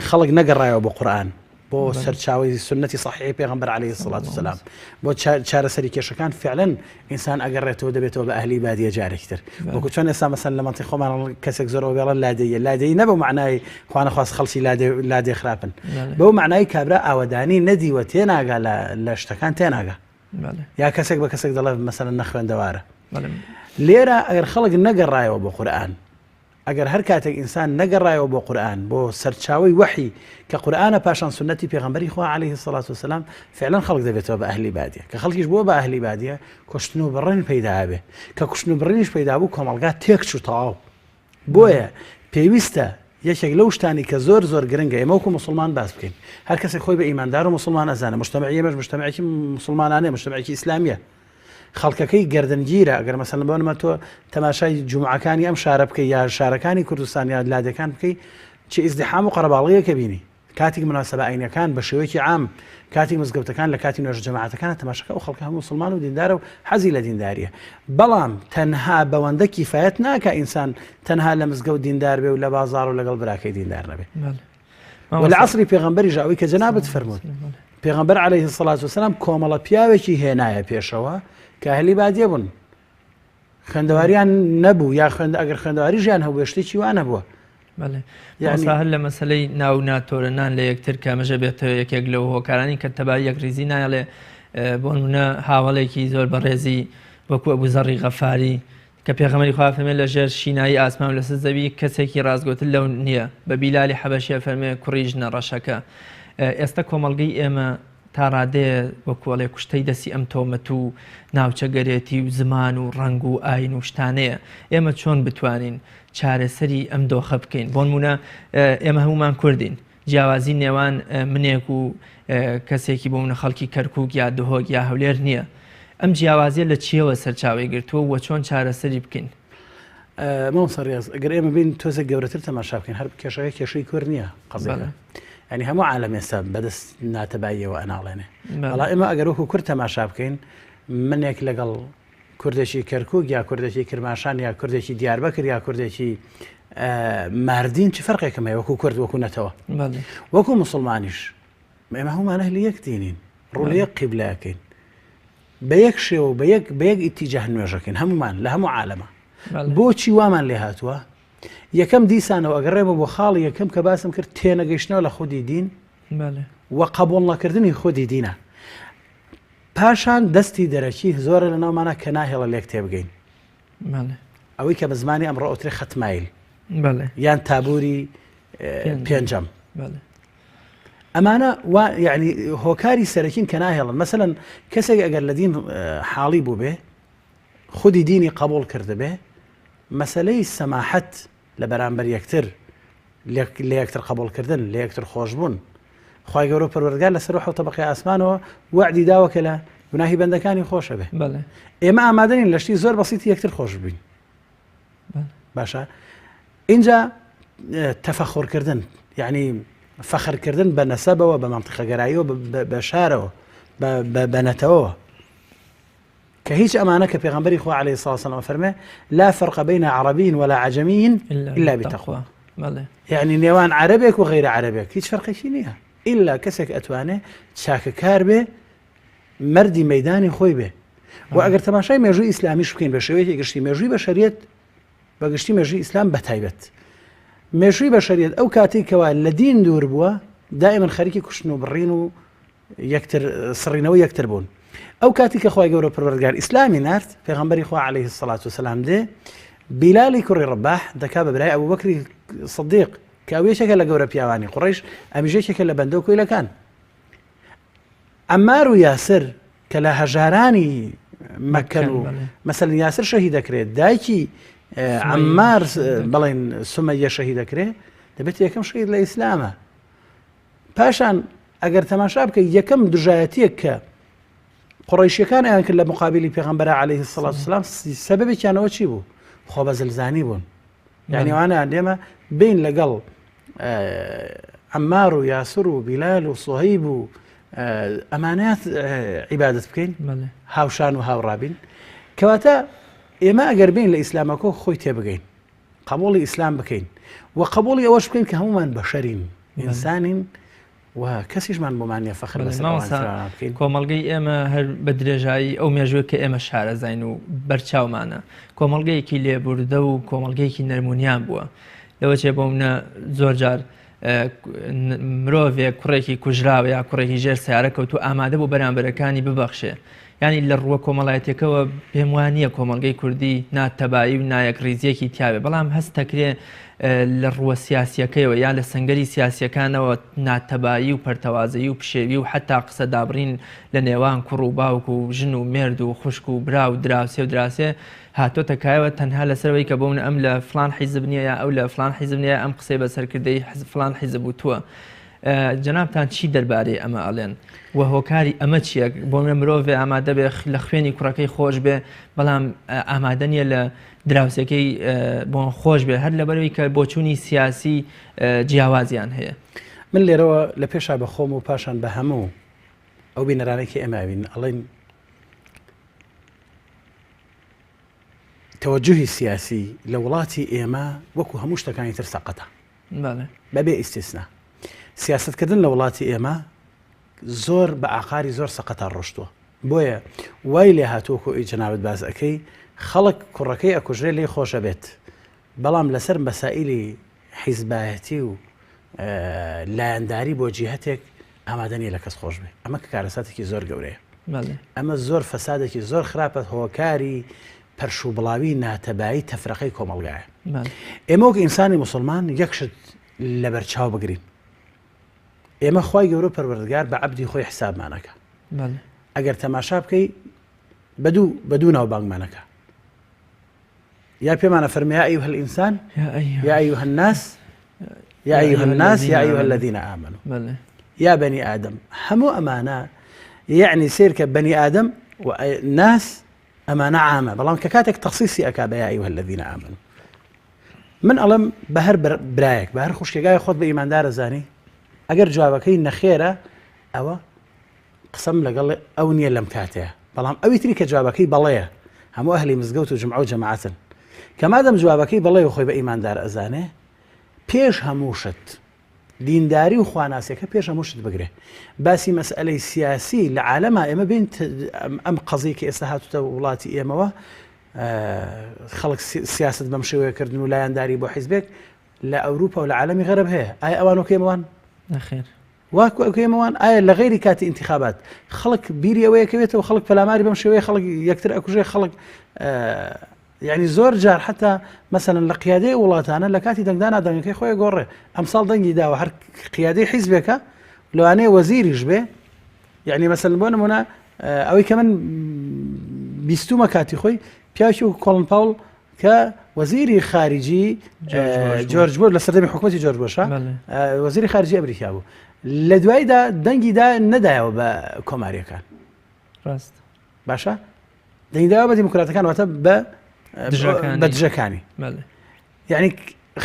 خەڵک نەگەڕایەوە بۆ قورئان بۆ سەرچاوەی سوننەتی سەحیحی پێغەمبەر عەلەیهی سڵات وسەلام بۆ چارەسەری کێشەکان فعلەن ئینسان ئەگەڕێتەوە دەبێتەوە بە ئەهلی بادیە جارێکی تر وەکو چۆن ئێستا مەسەن لە مەنتیق خۆمان کەسێک زۆر بێڵن لادێیە لادێی نە بەو معنای خوانەخواست خەڵکی لادێ لادێ خراپن بەو معنای کابرا ئاوەدانی نەدیوە تێناگا لە شتەکان تێناگا یا کەسێک بە کەسێک دەڵێ مەسەلەن نەخوێندەوارە. لێرە ئەگەر خەڵک نەگەڕایەوە بۆ قورئان، ئەگەر هەر کاتێک ئینسان نەگەڕایەوە بۆ قورئان، بۆ سەرچاوەی وەحی کە قورئانە پاشان سوننەتی پێغەمبەری خوا علیه الصلوة والسلام، فعلا خەڵک دەبێتەوە بە ئەهلی بادیە. کە خەڵکیش بووە بە ئەهلی بادیە، کوشتن و بڕین پەیدا ئەبێ. کە کوشتن و بڕینیش پەیدا بوو کۆمەڵگا تێکچوو تەواو. بۆیە پێویستە یەکێک لەو شتانی کە زۆر زۆر گرنگە ئێمە وەکو موسڵمان باس بکەین، هەر کەسێک خۆی بە ئیماندار و موسڵمان ئەزانێ، موجتەمەعی ئێمەش موجتەمەعێکی موسڵمانانەیە، موجتەمەعێکی ئیسلامییە، خەڵکەکەی گەردنگیرە، ئەگەر مەسەلەن بۆ نمە تۆ تەماشای جومعەکانی ئەم شارە بکەی یا شارەکانی کوردستان یا لادێکان بکەی چ ئیزدحام و قەرەباڵغیەکە بینی کاتێک مناسبە ئاینەکان بە شێوەیەکی عام کاتی مزگەوتەکان لە کاتی نوێژە جەماعەتەکانە تەماشاکە ئەو خەڵکە هەموو مسلمان و دیندارە و حەزی لە دینداریە بەڵام تەنها بەوەندە کیفایەت ناکە ئینسان تەنها لە مزگەوت دیندار بێ و لە بازاڕ و لەگەڵ براکەی دیندار نەبێ. وە لە عەسری پێغەمبەریش ئەوەی کە جەنابت فەرمووت پێغەمبەر عەلەیه الصلاة والسلام کۆمەڵە پیاوێکی هێنایە پێشەوە کە ئەهلی بادیە بوون خوێندەواریان نەبوو یا خوێند ئەگەر خوێندەواری ژیان هەبوو شتێکی وا نەبووە یعنی هەر لە مەسلەی ناو ناتۆرە نان لە یەکتر کە ئەمەژە بێتەوە یەکێک لەو هۆکارانی کە تەبای یەک ریزی نایڵێ بۆ نمونە هاوڵێکی زۆر بەڕێزی وەکو ئەبوو زەڕی غەفاری کە پێغەمبەری خوا فەرمێ لە ژێر شینایی ئاسمان و لەسەر زەوی کەسێکی ڕاستگۆتر لەو نییە، بە بیلالی حەبەشی ئەفەرمێ کوڕی ژنە ڕەشەکە. ئێستە کۆمەڵگەی ئێمە تا ڕادەیە وەکو ئەڵێ کوشتەی دەستی ئەم تۆمەت و ناوچەگەرێتی و زمان و ڕەنگ و ئاین و شتانەیە. ئێمە چۆن بتوانین چارەسەری ئەم دۆخە بکەین؟ بۆنمونە ئێمە هەموومان کوردین. جیاوازی نێوان منێک و کەسێکی بۆ منە خەڵکی کەرکوک یا دهۆک یا هەولێر نییە. ئەم جیاوازیە لە چیەوە سەرچاوەی گرتووە و چۆن چارەسەری بکەین؟ مامۆستا ڕیاز ئەگەر ئێمە بین تۆزێک گەورەتر تەماشا بکەین هەر کێشەکە کێشەی کورد نییە قەزیەکە یعنی هەموو عالەم ئێستا بەدەست ناتەباییەوە ئەناڵێنێ بەڵام ئێمە ئەگەر وەکو کورد تەماشا بکەین منێک لەگەڵ کوردێکی کەرکوک یا کوردێکی کرماشان یا کوردێکی دیاربەکر یا کوردێکی ماردین چ فەرقێکم هەیە وەکو کورد وەکو نەتەوە وەکو مسلمانیش ئێمە هەمومان ئەهلی یەک دینین ڕوو لە یەک قیبلەکەین بە یەک شێوە بە یەک بە یەک ئیتیجاه نوێژەکەین هەمومان لە هەموو عالەمە بۆچی وامان لێ هاتووە یەکەم دیسانەوە ئەگەڕێمە بۆ خاڵی یەکەم کە باسم کرد تێنەگەیشتنەوە لە خودی دین و قبول نەکردنی خودی دینە پاشان دەستی دەرەکی زۆرە لە ناومانا کە ناهێڵە لێک تێبگەین. ئەوەی کە بە زمانی ئەمڕۆ ئەوترێ خەتمایل یان تابوری پێنجەم. ئەمانە وا یعنی هۆکاری سەرەکین کە ناهێڵن مەسەلەن کەسێک ئەگەر لە دین حاڵی بوو بێ خودی دینی قبول کردبێ مەسلەی سەماحەت لە بەرامبەر یەکتر، لە یەکتر قەبوڵکردن، لە یەکتر خۆشبوون. خوای گەورە و پەروەردگار لە سەروو حەوت تەبەقەی ئاسمانەوە وەعدی داوە کە لە گوناهی بەندەکانی خۆشە بێ. ئێمە ئامادە نین لە شتی زۆر بەسیتی یەکتر خۆش بین. باشە ئینجا تەفەخۆرکردن یعنی فەخرکردن بە نەسەبەوە بە مەنتیقەگەراییەوە بە شارەوە بە نەتەوەوە کە هیچ ئەمانە کە پێغەمبەری خوا علیە الصلوة والسلام ئەفەرمێ لا فرق بین عربی ولا عجمی الا بتقوا یعنی نێوان عەرەبێک و غەیرە عەرەبێک هیچ فەرقێکی نییە ئیلا کەسێک ئەتوانێ چاکەکار بێ مەردی مەدانی خۆی بێ و ئەگەر تەماشای مێژووی ئیسلامیش بکەین بە شێوەیەکی گشتی مێژووی بەشەریەت بە گشتی مێژووی ئیسلام بە تایبەت مێژووی بەشەریەت ئەو کاتێک کەوا لە دین دوور بووە دائما خەریکی کوشتن و بڕین و یەکتر سڕینەوەی یەکتر بوون ئەو کاتی کە خوای گەورە پەروەردگار ئیسلامی نارد پێغەمبەری خوا عەلەیهی الصلاة والسلام دێ بیلالی کوڕی ڕەباح دەکا بە برای ئەبوبەکری سدیق کە ئەو یەکێکە لە گەورە پیاوانی قوڕەیش ئەمیش یەکێکە لە بەندە و کۆیلەکان عەمار و یاسر کە لە هەژارانی مەکەن و مەسەلەن یاسر شەهید دەکرێت دایکی عەمار بڵێن سومەیە شەهید دەکرێت دەبێت یەکەم شەهید لە ئیسلامە پاشان ئەگەر تەماشا بکەی یەکەم دژایەتیەک کە قڕیشیەکان ئەیان کرد لە مقابلی پێغەمبەر علیه الصلاة والسلام سەبەبێکیانەوە چی بوو خۆ بە زلزانی بوون یعنی ئەوانیان دێمە بین لەگەڵ عەمار و یاسر و بیلال و سوهیب و ئەمانات عیبادت بکەین هاوشان و هاوڕابین کەواتە ئێمە ئەگەر بین لە ئیسلامەکە خۆی تێبگەین قبوڵی ئیسلام بکەین و قبوڵی ئەوەش بکەین کە هەمومان بەشەرین ئینسانین و کەسیشمان بۆمان نیە فەخر لەسەر ئەوان ترانە بکەین. کۆمەڵگەی ئێمە هەر بە درێژایی ئەو مێژووە کە ئێمە شارەزاین و بەرچاومانە کۆمەڵگەیەکی لێبوردە و کۆمەڵگەیەکی نەرمونیان بووە لەوە چێ بۆ منە زۆر جار مرۆڤێک کوڕێکی کوژراوە یا کوڕێکی ژێر سیارە کەوتو ئامادە بۆ بەرامبەرەکانی ببەخشێ. یانی لە ڕووە کۆمەڵایەتیەکەوە پێم وا نییە کۆمەڵگەی کوردی ناتەبایی و نایەکڕیزیەکی تیاێ بەڵام هەست دەکرێ لە ڕووە سیاسیەکەیەوە یا لە سەنگەری سیاسیەکانەوە ناتەبایی و پەرتەوازەیی و پشێوی و حەتا قسە دابڕین لە نێوان کوڕ و باوک و ژن و مێرد و خوشک و برا و دراوسێ و دراسێ هاتۆتە کایەوە تەنها لەسەر ئەوەی کە بۆ من ئەم لە فڵان حیزب نییە یا ئەو لە فڵان حیزب نییە ئەم قسەی بە سەرکردەی حزب فڵان حیزب وتووە. جەنابتان چی دەربارەی ئەمە ئەڵێن و هۆکاری ئەمە چییە؟ بۆ منە مرۆڤێ ئامادە بێ لە خوێنی کوڕەکەی خۆش بێ بەڵام ئامادە نییە لە دراوسێکەی بۆ خۆش بێ هەر لەبەرەوەی کە بۆچوونی سیاسی جیاوازیان هەیە. من لێرەوە لە پێشا بە خۆم و پاشان بە هەموو ئەو بینەرانەی کە ئێمە ئەوین ئەڵێن تەوەجوهی سیاسی لە وڵاتی ئێمە وەکو هەموو شتەکانی تر سەقەتە. بەبێ ئیستیسنا. سیاسەتکردن لە وڵاتی ئێمە زۆر بە ئاقاری زۆر سەقەتا ڕۆشتووە. بۆیە وای لێ هاتووە وەکو ئەوی جەنابت باس ئەکەی خەڵک کوڕەکەی ئەکوژرێ لێی خۆش ئەبێت بەڵام لەسەر مەسائیلی حیزبایەتی و لایەنداری بۆ جیهەتێک ئامادە نیە لە کەس خۆش بێ. ئەمە کە کارەساتێکی زۆر گەورەیە. ئەمە زۆر فەسادێکی زۆر خراپە هۆکاری پەرشوبڵاوی ناتەبایی تەفرەقەی کۆمەڵگایە. ئێمە وەک ئینسانی موسڵمان یەک شت لەبەرچاو بگرین ئێمە خوای گەورە پەروەردگار بە عەبدی خۆی حسابمانەکە ئەگەر تەماشا بکەی بە دوو ناو بانگمانەکە یا پێمانە فەرمی یا أيها الإنسان یا أيها الناس یا أيها الناس یا أيها الذين آمنوا یا بني آدم هەموو ئەمانە یعنی سیرکە بني آدم و ناس ئەمانە عامە بەڵام کە کاتێک تەخسیسی ئەکا بە یا أيها الذين آمنوا من ئەڵێم بە هەر برایەک بە هەر خوشکێگای خۆت بە ئیماندارە زانی ئەگەر جوابەکەی نەخێرە ئەوە قسەم لەگەڵ ئەو نییە لەم کاتەیە بەڵام ئەوی تری کە جوابەکەی بەڵێیە هەموو ئەهلی مزگەوت و جمعە و جەماعەتن کە مادەم جوابەکەی بەڵێ و خۆی بە ئیماندار ئەزانێ پێش هەموو شت دینداری و خواناسیەکە پێش هەموو شت بگرێ. باسی مەسئەلەی سیاسی لە عالەما ئێمە بێین ئەم قەزیەی کە ئێستا هاتوتە وڵاتی ئێمەوە خەڵک سیاست بەم شێوەیە کردن و لایەنداری بۆ حیزبێک لە ئەوروپا و لە عالەمی غەرب هەیە ئایا ئەوان وەک ئێمەوان؟ نەخێر. وەک وەک ئێمەوان ئایا لە غەیری کاتی ئینتخابات خەڵک بیری ئەوەیە کەوێتەوە خەڵک پەلاماری بەم شێوەیە خەڵک یەکتر ئەکوژێ خەڵک یانی زۆر جار حەتا مەسەلەن لە قیادەی ئەو وڵاتانە لە کاتی دەنگدانا دەنگەکەی خۆی گۆڕێ ئەمساڵ دەنگی داوە هەر قیادەی حیزبێکە لەوانەیە وەزیریش بێ یعنی مەسەلەن بۆ نمونە ئەوەی کە من بیستومە کاتی خۆی پیاوی و کۆڵن پاوڵ کە وەزیری خارجی جۆرج بۆش لە سەردەمی حکوومەتی جۆرج بۆشە وەزیری خارجی ئەمریکا بوو لە دواییدا دەنگی دا نەدایەوە بە کۆماریەکان ڕاست باشە دەنگداوە بە دیموکراتەکان واتە بە بە دژەکانی یعنی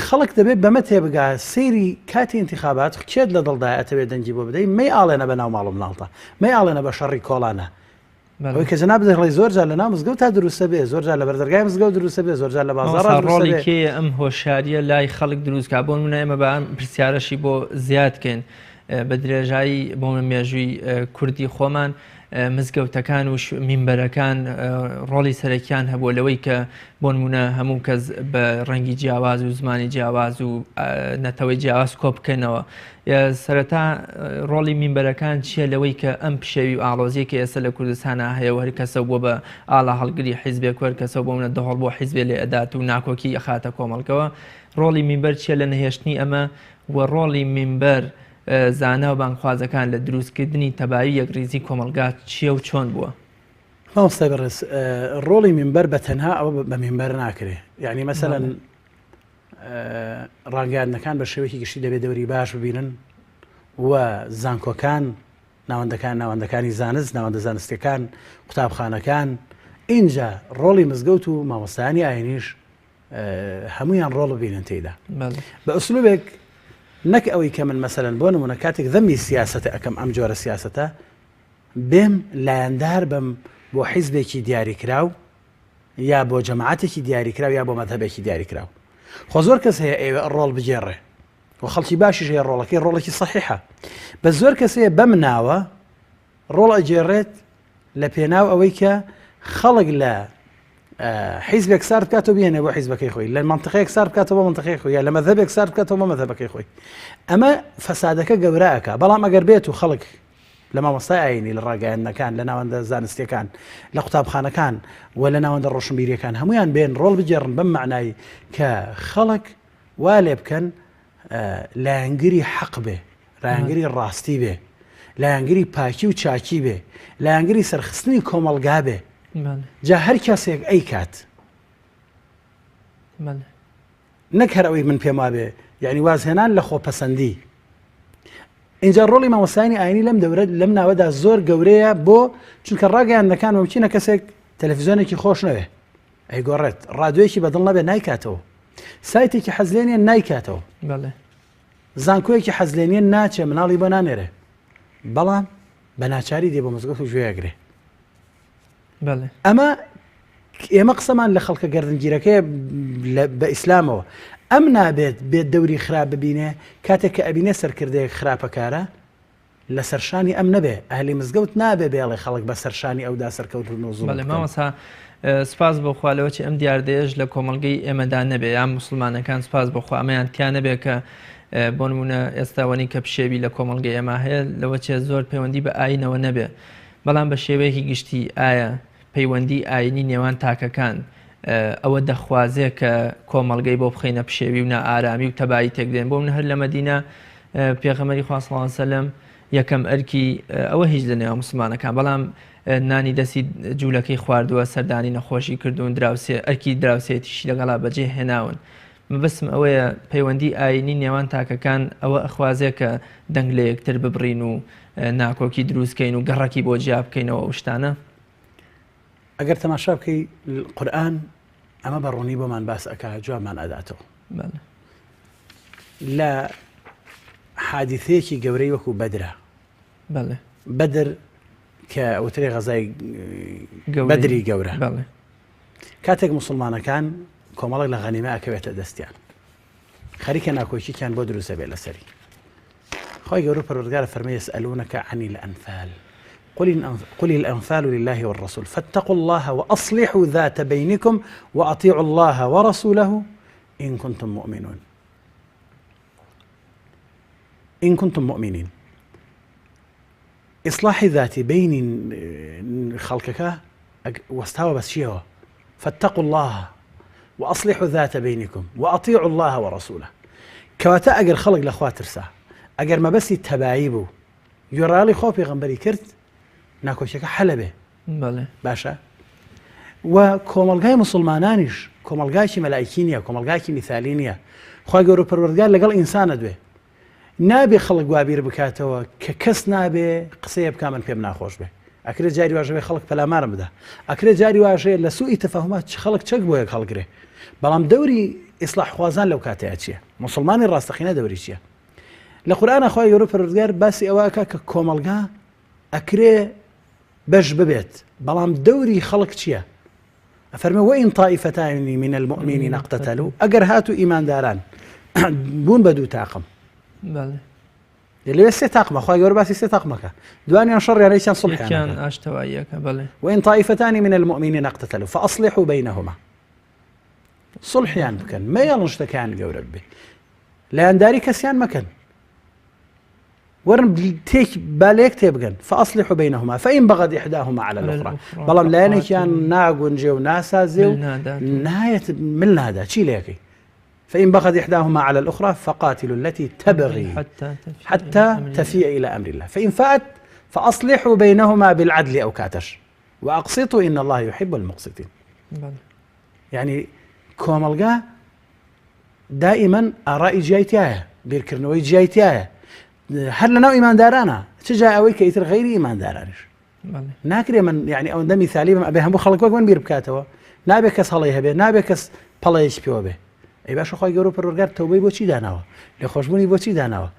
خەڵک دەبێت بەمە تێبگا سەیری کاتی انتخابات کێت لە دڵدا ئەتەوێت دەنگی بۆ بدەی مەی ئاڵێنە بە ناو ماڵ و مناڵتە مەی ئاڵێنە بە شەڕی کۆڵانە ئەوەی کە جەناب دەڵێ زۆر جار لە ناو مزگەوت تا دروستە بێ زۆر جار لە بەردەرگای مزگەوت دروستە بێ زۆر جار لە بازاڕ ڕۆڵی کێ ئەم هۆشیاریە لای خەڵک دروستکا بۆ منە ئێمە بە ئەم پرسیارەشی بۆ زیاد کەین بە درێژایی بۆ من مێژووی کوردی خۆمان مزگەوتەکان و مینبەرەکان ڕۆڵی سەرەکیان هەبووە لەوەی کە بۆ نمونە هەموو کەس بە ڕەنگی جیاواز و زمانی جیاواز و نەتەوەی جیاواز کۆ بکەنەوە. سەرەتا ڕۆڵی مینبەرەکان چییە لەوەی کە ئەم پشێوی و ئاڵۆزیە کە ئێستا لە کوردستانا هەیە و هەر کەسە بووە بە ئاڵا هەڵگری حیزبێک و هەر کەسە بۆ منە دەهۆڵ بۆ حیزبێ لێ ئەدات و ناکۆکی ئەخاتە کۆمەڵگەوە ڕۆڵی مینبەر چییە لە نەهێشتنی ئەمە و ڕۆڵی مینبەر زانا و بانگخوازەکان لە دروستکردنی تەبایی و یەکڕیزی کۆمەڵگا چییە و چۆن بووە؟ مامۆستای بەڕێز ڕۆڵی مینبەر بە تەنها ئەوە بە مینبەر ناکرێ یعنی مەسەلەن ڕاگەیاندنەکان بە شێوەیەکی گشتی دەبێت دەوری باش ببینن و زانکۆکان ناوەندەکان ناوەندەکانی زانست ناوەندە زانستەکان قوتابخانەکان اینجا ڕۆڵی مزگەوت و مامۆستایانی ئاینیش هەمویان ڕۆڵ ببینن تێیدا بە ئوسلوبێک نەک ئەوەی کە من مەسەلەن بۆ نمونە کاتێک ذەمی سیاسەتە ئەەکەم ئەم جۆرە سیاسەتە بێم لایەندار بم بۆ حیزبێکی دیاریکراو یا بۆ جەماعەتێکی دیاریکراو یا بۆ مەذهبێکی دیاریکراو خۆ زۆر کەس هەیە ئەوێ ڕۆڵ بگێڕێ و خەڵکی باشیش هەیە ڕۆڵەکەی ڕۆڵێکی سەحیحە بە زۆر کەس هەیە بەم ناوە ڕۆڵ ئەگێڕێت لە پێناو ئەوەی کە خەڵک لە حیزبێک سارد بکاتەوە بهێنێ بۆ حیزبەکەی خۆی لە منطقەیەک سارد بکاتەوە بۆ منطقەی خۆی یا لە مەذهبێک سارد بکاتەوە بۆ مەذهبەکەی خۆی ئەمە فەسادەکە گەورەکە بەڵام ئەگەر بێت و خەڵک لە مامۆستای ئایینی، لە ڕاگەیاندنەکان، لە ناوەندە زانستییەکان، لە قوتابخانەکان و لە ناوەندە ڕۆشنبیرییەکان هەموویان بێن ڕۆڵ بگێڕن بەم مەعنای کە خەڵک وا لێ بکەن لایەنگری حەق بێ، لایەنگری ڕاستی بێ، لایەنگری پاکی و چاکی بێ، لایەنگری سەرخستنی کۆمەڵگا بێ. جا هەر کەسێک ئەیکات. نەک هەر ئەوەی من پێم وابێ یعنی وازهێنان لە خۆپەسەندی اینجا ڕۆڵی مامۆستایانی ئاینی لەم دەورە لەم ناوەدا زۆر گەورەیە بۆ چونکە ڕاگەیاندنەکان ممکنە کەسێک تەلەفزیۆنێکی خۆش نەوێ ئەیگۆڕێت ڕادیۆیەکی بەدڵ نەبێ نایکاتەوە سایتێکی حەزلێنیە نایکاتەوە زانکۆیەکی حەزلێنیە ناچێ مناڵی بۆ نانێرێ بەڵام بە ناچاری دێ بۆ مزگەوت و گوێ ئەمە ئێمە قسەمان لە خەڵکە گەردنگیرەکەیە بە ئیسلامەوە ئەم نابێت بێت دەوری خراپ ببینێ کاتێک کە ئەبینێ سەرکردەیەک خراپەکارە لە سەرشانی ئەم نەبێ ئەهلی مزگەوت نابێ بێڵێ خەڵک بە سەرشانی ئەودا سەرکەوتون و زوڵم مامۆستا سپاس بۆ خوا لەوەچی ئەم دیاردەیەش لە کۆمەڵگەی ئێمەدا نەبێ یان موسڵمانەکان سپاس بۆ خوا ئەمەیان تیا نەبێ کە بۆ نمونە ئێستا وەنی کە پشێوی لە کۆمەڵگەی ئێمە هەیە لەوەچێ زۆر پەیوەندی بە ئاینەوە نەبێ بەڵام بە شێوەیەکی گشتی ئایا پەیوەندی ئاینی نێوان تاکەکان ئەوە دەخوازێ کە کۆمەڵگەی بۆ بخەینە پشێوی و نائارامی و تەبایی تێکدێن بۆ من هەر لە مەدینە پێغەمبەری خوا صلی الله علیه وسلم یەکەم ئەرکی ئەوە هیچ لە نێوان مسلمانەکان بەڵام نانی دەستی جوولەکەی خواردووە سەردانی نەخۆشی کردوون دراوسێ ئەرکی دراوسێتیشی لەگەڵا بەجێ هێناون مەبەستم ئەوەیە پەیوەندی ئایینی نێوان تاکەکان ئەوە ئەخوازێ کە دەنگ لە یەکتر ببڕین و ناکۆکی دروست کەین و گەڕەکی بۆ جیا بکەینەوە ئەو شتانە. ئەگەر تەماشا بکەی قورئان ئەمە بە ڕوونی بۆمان باس ئەکا جوابمان ئەداتەوە. بەڵێ. لە حادیثەیەکی گەورەی وەکو بەدرا. بەڵێ. بەدر کە ئەوترێ غەزای بەدری گەورە. بەڵێ. کاتێک موسڵمانەکان کۆمەڵێک لە غەنیمە ئەکەوێتە دەستیان خەریکە ناکۆکیکیان بۆ دروست دەبێت لەسەری خۆی گەورە پەروەردگار فەرمی يسألونك عن الأنفال قل قل الأنفال لله والرسول فاتقوا الله وأصلحوا ذات بينكم وأطيعوا الله ورسوله إن كنتم مؤمنون إن كنتم مؤمنين ئیسڵاحی ذاتی بەینی خەڵکەکە وەستاوە بە چیەوە؟ فاتقوا اللە وأصلحوا ذات بینکم وأطیعوا اللە ورسوله کەواتە ئەگەر خەڵک لە خوا ترسا ئەگەر مەبەستی تەبایی بوو گوێڕایەڵی خوا و پێغەمبەری کرد ناکۆکیەکە حەلە بێ باشە و کۆمەڵگای مسلمانانیش کۆمەڵگایکی مەلایکی نییە کۆمەڵگایکی میثالی نییە خوا گەورە پەروەردگار لەگەڵ ئینسانە دوێ نابێ خەڵک وا بیر بکاتەوە کە کەس نابێ قسەیە بکا من پێم ناخۆش بێ. ئەکرێ جاری واش هەبێ خەڵک پەلامارم بدا. ئەکرێ جاری واش هەیە لە سوئی تەفاهوما چ خەڵک چەک بۆ یەک هەڵگرێ. بەڵام دەوری ئیسڵاحخوازان لەو کاتەیا چییە؟ موسڵمانی ڕاستەقینە دەوری چییە؟ لە قورئانا خوای گەورە پەروەردگار باسی ئەوە ئەکا کە کۆمەڵگا ئەکرێ بەش ببێت بەڵام دەوری خەڵک چییە؟ ئەفەرمێ وإن طائفتان من المؤمنین اقتتلوا ئەگەر هاتوو ئیمانداران بوون بە دوو تاقم لەوێ سێ تاقمە خوای گەورە باسی سێ تاقمەکە دوانیان شەڕیان یەکیان صلحیان ئاشتەواییەکە بەڵێ وإن طائفتان من المؤمنین اقتتلوا فأصلحوا بينهما صلحیان بکەن مەیەڵن شتەکان گەورە بێ لایەنداری کەسیان مەکەن وەرن تێک با لە یەک تێبگەن فأصلحوا بينهما فإن بغت إحداهما على الأخرى بەڵام لایەنێکیان ناگونجێ و ناسازێ و نایەت مل نادا چی لەکەی فإن بغت إحداهما على الأخرى فقاتلوا التي تبغي حتى تفيء إلى أمر الله فإن فاءت فأصلحوا بينهما بالعدل أو كاتش وأقسطوا إن الله يحب المقسطين يعني کۆمەڵگا دائیمەن ئاڕائی جیای تیایە، بیرکردنەوەی جیای تیایە، هەر لەناو ئیماندارانە، چ جای ئەوەی کە ئیتر غەیری ئیماندارانیش. ناکرێ من یعنی ئەوەندە میثالی بم ئەبێ هەموو خەڵک وەک من بیر بکاتەوە، نابێ کەس هەڵەی هەبێ، نابێ کەس پەڵەیەکی پێوە بێ. ئەی باشە خوای گەورە و پەروەردگار تەوبەی بۆچی داناوە؟ لێخۆشبوونی بۆچی داناوە؟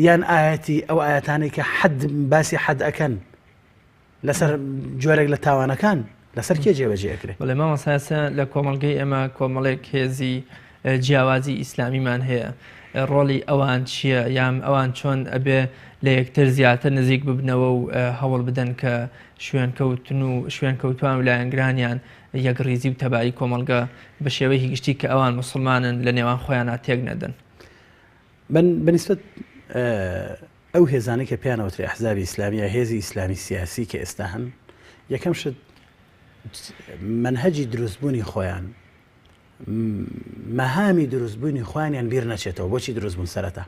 یان ئایەتی ئەو ئایەتانەی کە حەد باسی حەد ئەکەن لەسەر جۆرێک لە تاوانەکان لەسەر کێ جێبەجێ ئەکرێ؟ بەڵێ مامۆستا ئێستا لە کۆمەڵگەی ئێمە کۆمەڵێک هێزی جیاوازی ئیسلامیمان هەیە ڕۆڵی ئەوان چییە یان ئەوان چۆن ئەبێ لە یەکتر زیاتر نزیک ببنەوە و هەوڵ بدەن کە شوێنکەوتن و شوێنکەوتوان و لایەنگرانیان یەکڕیزی و تەبایی کۆمەڵگە بە شێوەیەکی گشتی کە ئەوان موسڵمانن لە نێوان خۆیانا تێک نەدەن؟ من بەنیسبەت. ئەو هێزانەی کە پێیان ئەوترێ ئەحزابی ئیسلامی یا هێزی ئیسلامی سیاسی کە ئێستا هەن، یەکەم شت مەنهەجی دروستبوونی خۆیان، مەهامی دروستبوونی خۆیانیان بیر نەچێتەوە بۆچی دروست بوون سەرەتا.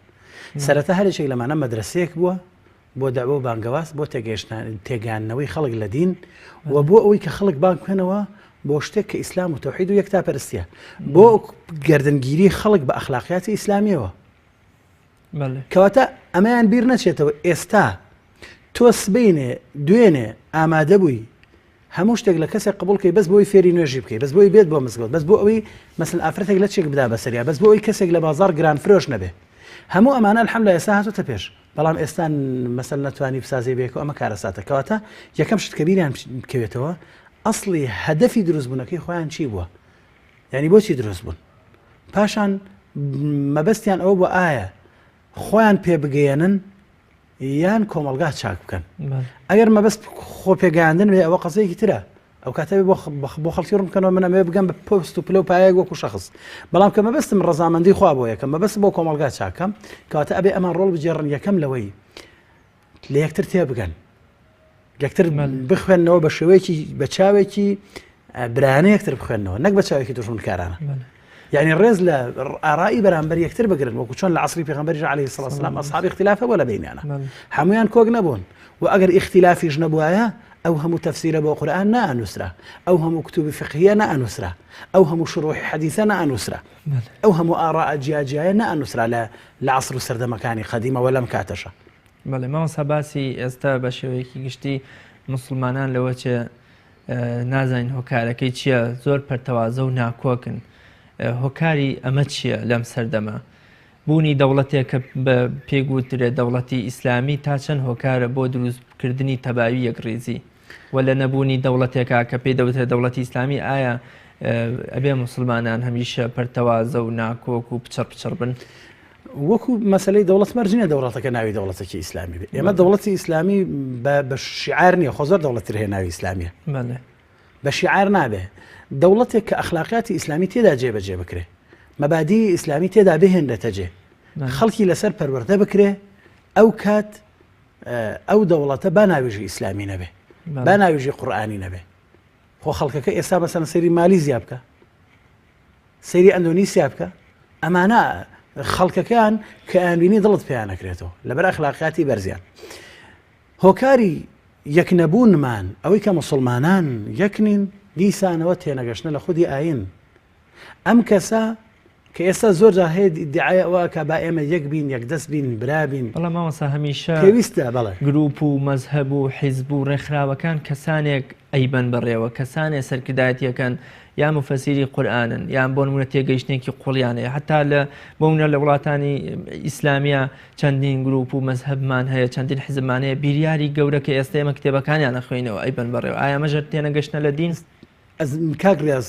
سەرەتا هەر یەکێک لەمانە مەدرەسەیەک بووە بۆ دەعوە و بانگەواز بۆ تێگەیاندنەوەی خەڵک لە دین و بۆ ئەوەی کە خەڵک بانگ بکەنەوە بۆ شتێک کە ئیسلام و تەوحید و یەکتاپەرستیە بۆ گەردنگیری خەڵک بە ئەخلاقیاتی ئیسلامیەوە. کەواتە ئەمەیان بیر نەچێتەوە ئێستا تۆ سبەینێ دوێنێ ئامادە بووی هەموو شتێک لە کەسێک قبول کەی بەس بۆی فێری نوێژی بکەی بەس بۆی بێت بۆ مزگەوت بەس بۆ ئەوەی مەسن ئافرەتێک لە چێک بدا بەسەریا بەس بۆ ئەوی کەسێک لە بازار گران فرۆش نەبێ هەموو ئەمانە الحمد ئێستا هاتوتە پێش بەڵام ئێستا مەسەل نەتوانی بسازی بێک ئەمە کارەساتە کەواتە یەکەم شت کە بیریان بکەوێتەوە ئەسڵی هەدەفی دروستبوونەکەی خۆیان چی بووە یعنی بۆچی دروست بوون پاشان مەبەستیان ئەوە بووە ئایا خۆیان پێ بگەیەنن یان کۆمەڵگا چاک بکەن ئەگەر مەبەست خۆ پێگەیاندن بێ ئەوە قەزەیەکی ترە ئەو کاتە بۆ بۆ خەڵکی ڕوون بکەنەوە من ئەمەوێ بگەم بە پۆست و پلە و پایەک وەکو شەخص بەڵام کە مەبەستم ڕەزامەندی خوا بۆ یەکەم مەبەست بۆ کۆمەڵگا چاکەم کەواتە ئەبێ ئەمان ڕۆڵ بگێڕن یەکەم لەوەی لە یەکتر تێبگەن یەکتر بخوێندنەوە بە شێوەیەکی بە چاوێکی برایانە یەکتر بخوێندنەوە نەک بە چاوێکی دوژمنکارانە یعنی ڕێز لە ئارایی بەرامبەر یەکتر بگرن وەکو چۆن لە عصری پێغەمبەریش علیه الصلاة والسلام ئەصحاب اختلاف هەبوو لە بینیانە هەمویان کۆک نەبوون و ئەگەر اختلافیش نەبوایە ئەو هەموو تەفسیرە بۆ قورئان نانووسرا ئەو هەموو کتوبی فقهیە نانووسرا ئەو هەموو شروحی حەدیثە نانووسرا ئەو هەموو ئاراء جیاجیایە نانووسرا لە لە عصر و سەردەمەکانی قەدیمەوە لەم کاتەشە بەڵێ مامۆستا باسی ئێستا بە شێوەیەکی گشتی موسڵمانان لەوە چێ نازانین هۆکارەکەی چییە زۆر پەرتەوازە و ناکۆکن هۆکاری ئەمە چییە لەم سەردەمە بوونی دەوڵەتێک کە بە پێگوترێت دەوڵەتی ئیسلامی تا چەند هۆکارە بۆ دروستکردنی تەباوی یەکڕیزی و لە نەبوونی دەوڵەتێکا کە پێی دەوترێت دەوڵەتی ئیسلامی ئایا ئەبێ موسڵمانان هەمیشە پەرتەوازە و ناکۆک و پچڕ پچڕ بن؟ وەکو مەسلەی دەوڵەت مەرج نیە دەوڵەتەکە ناوی دەوڵەتێکی ئیسلامی بێ ئێمە دەوڵەتی ئیسلامی بە شیعار نییە خۆ زۆر دەوڵەتر هەیە ناوی ئیسلامیە بە شیعار نابێ دەوڵەتێک کە ئەخلاقیاتی ئیسلامی تێدا جێبەجێ بکرێ مەبادی ئیسلامی تێدا بهێنرێتە جێ خەڵکی لەسەر پەروەردە بکرێ ئەو کات ئەو دەوڵەتە با ناویژی ئیسلامی نەبێ با ناویژی قورئانی نەبێ خۆ خەڵکەکە ئێستا بەسەن سەیری مالیزیا بکە سەیری ئەندۆنیسیا بکە ئەمانە خەڵکەکان کە ئەیانبینی دڵت پێیان نەکرێتەوە لەبەر ئەخلاقیاتی بەرزیان هۆکاری یەکنەبوونمان ئەوەی کە مسلمانان یەکنین دیسانەوە تێنەگەشتنە لە خودی ئاین ئەم کەسە کە ئێستا زۆر جار هەیە ئیدعای ئەوە ئەکا با ئێمە یەک بین یەک دەست بین برا بین. بەڵام مامۆستا هەمیشە پێویستە بەڵێ. گروپ و مەزهەب و حیزب و ڕێکخراوەکان کەسانێک ئەیبەن بەڕێوە کەسانێ سەرکردایەتی ئەکەن یا موفەسیری قورئانن یان بۆ نمونە تێگەیشتنێکی قوڵیان هەیە حتا لە بۆ نمونە لە وڵاتانی ئیسلامیە چەندین گروپ و مەزهەبمان هەیە چەندین حیزبمان هەیە بیریاری گەورە کە ئێستا ئێمە کتێبەکانیان ئەخوێینەوە ئەیبەن بەڕێوە ئایا ئەمەش هەر تێنەگەشتنە لە دین؟ ئەز کاک ڕیاز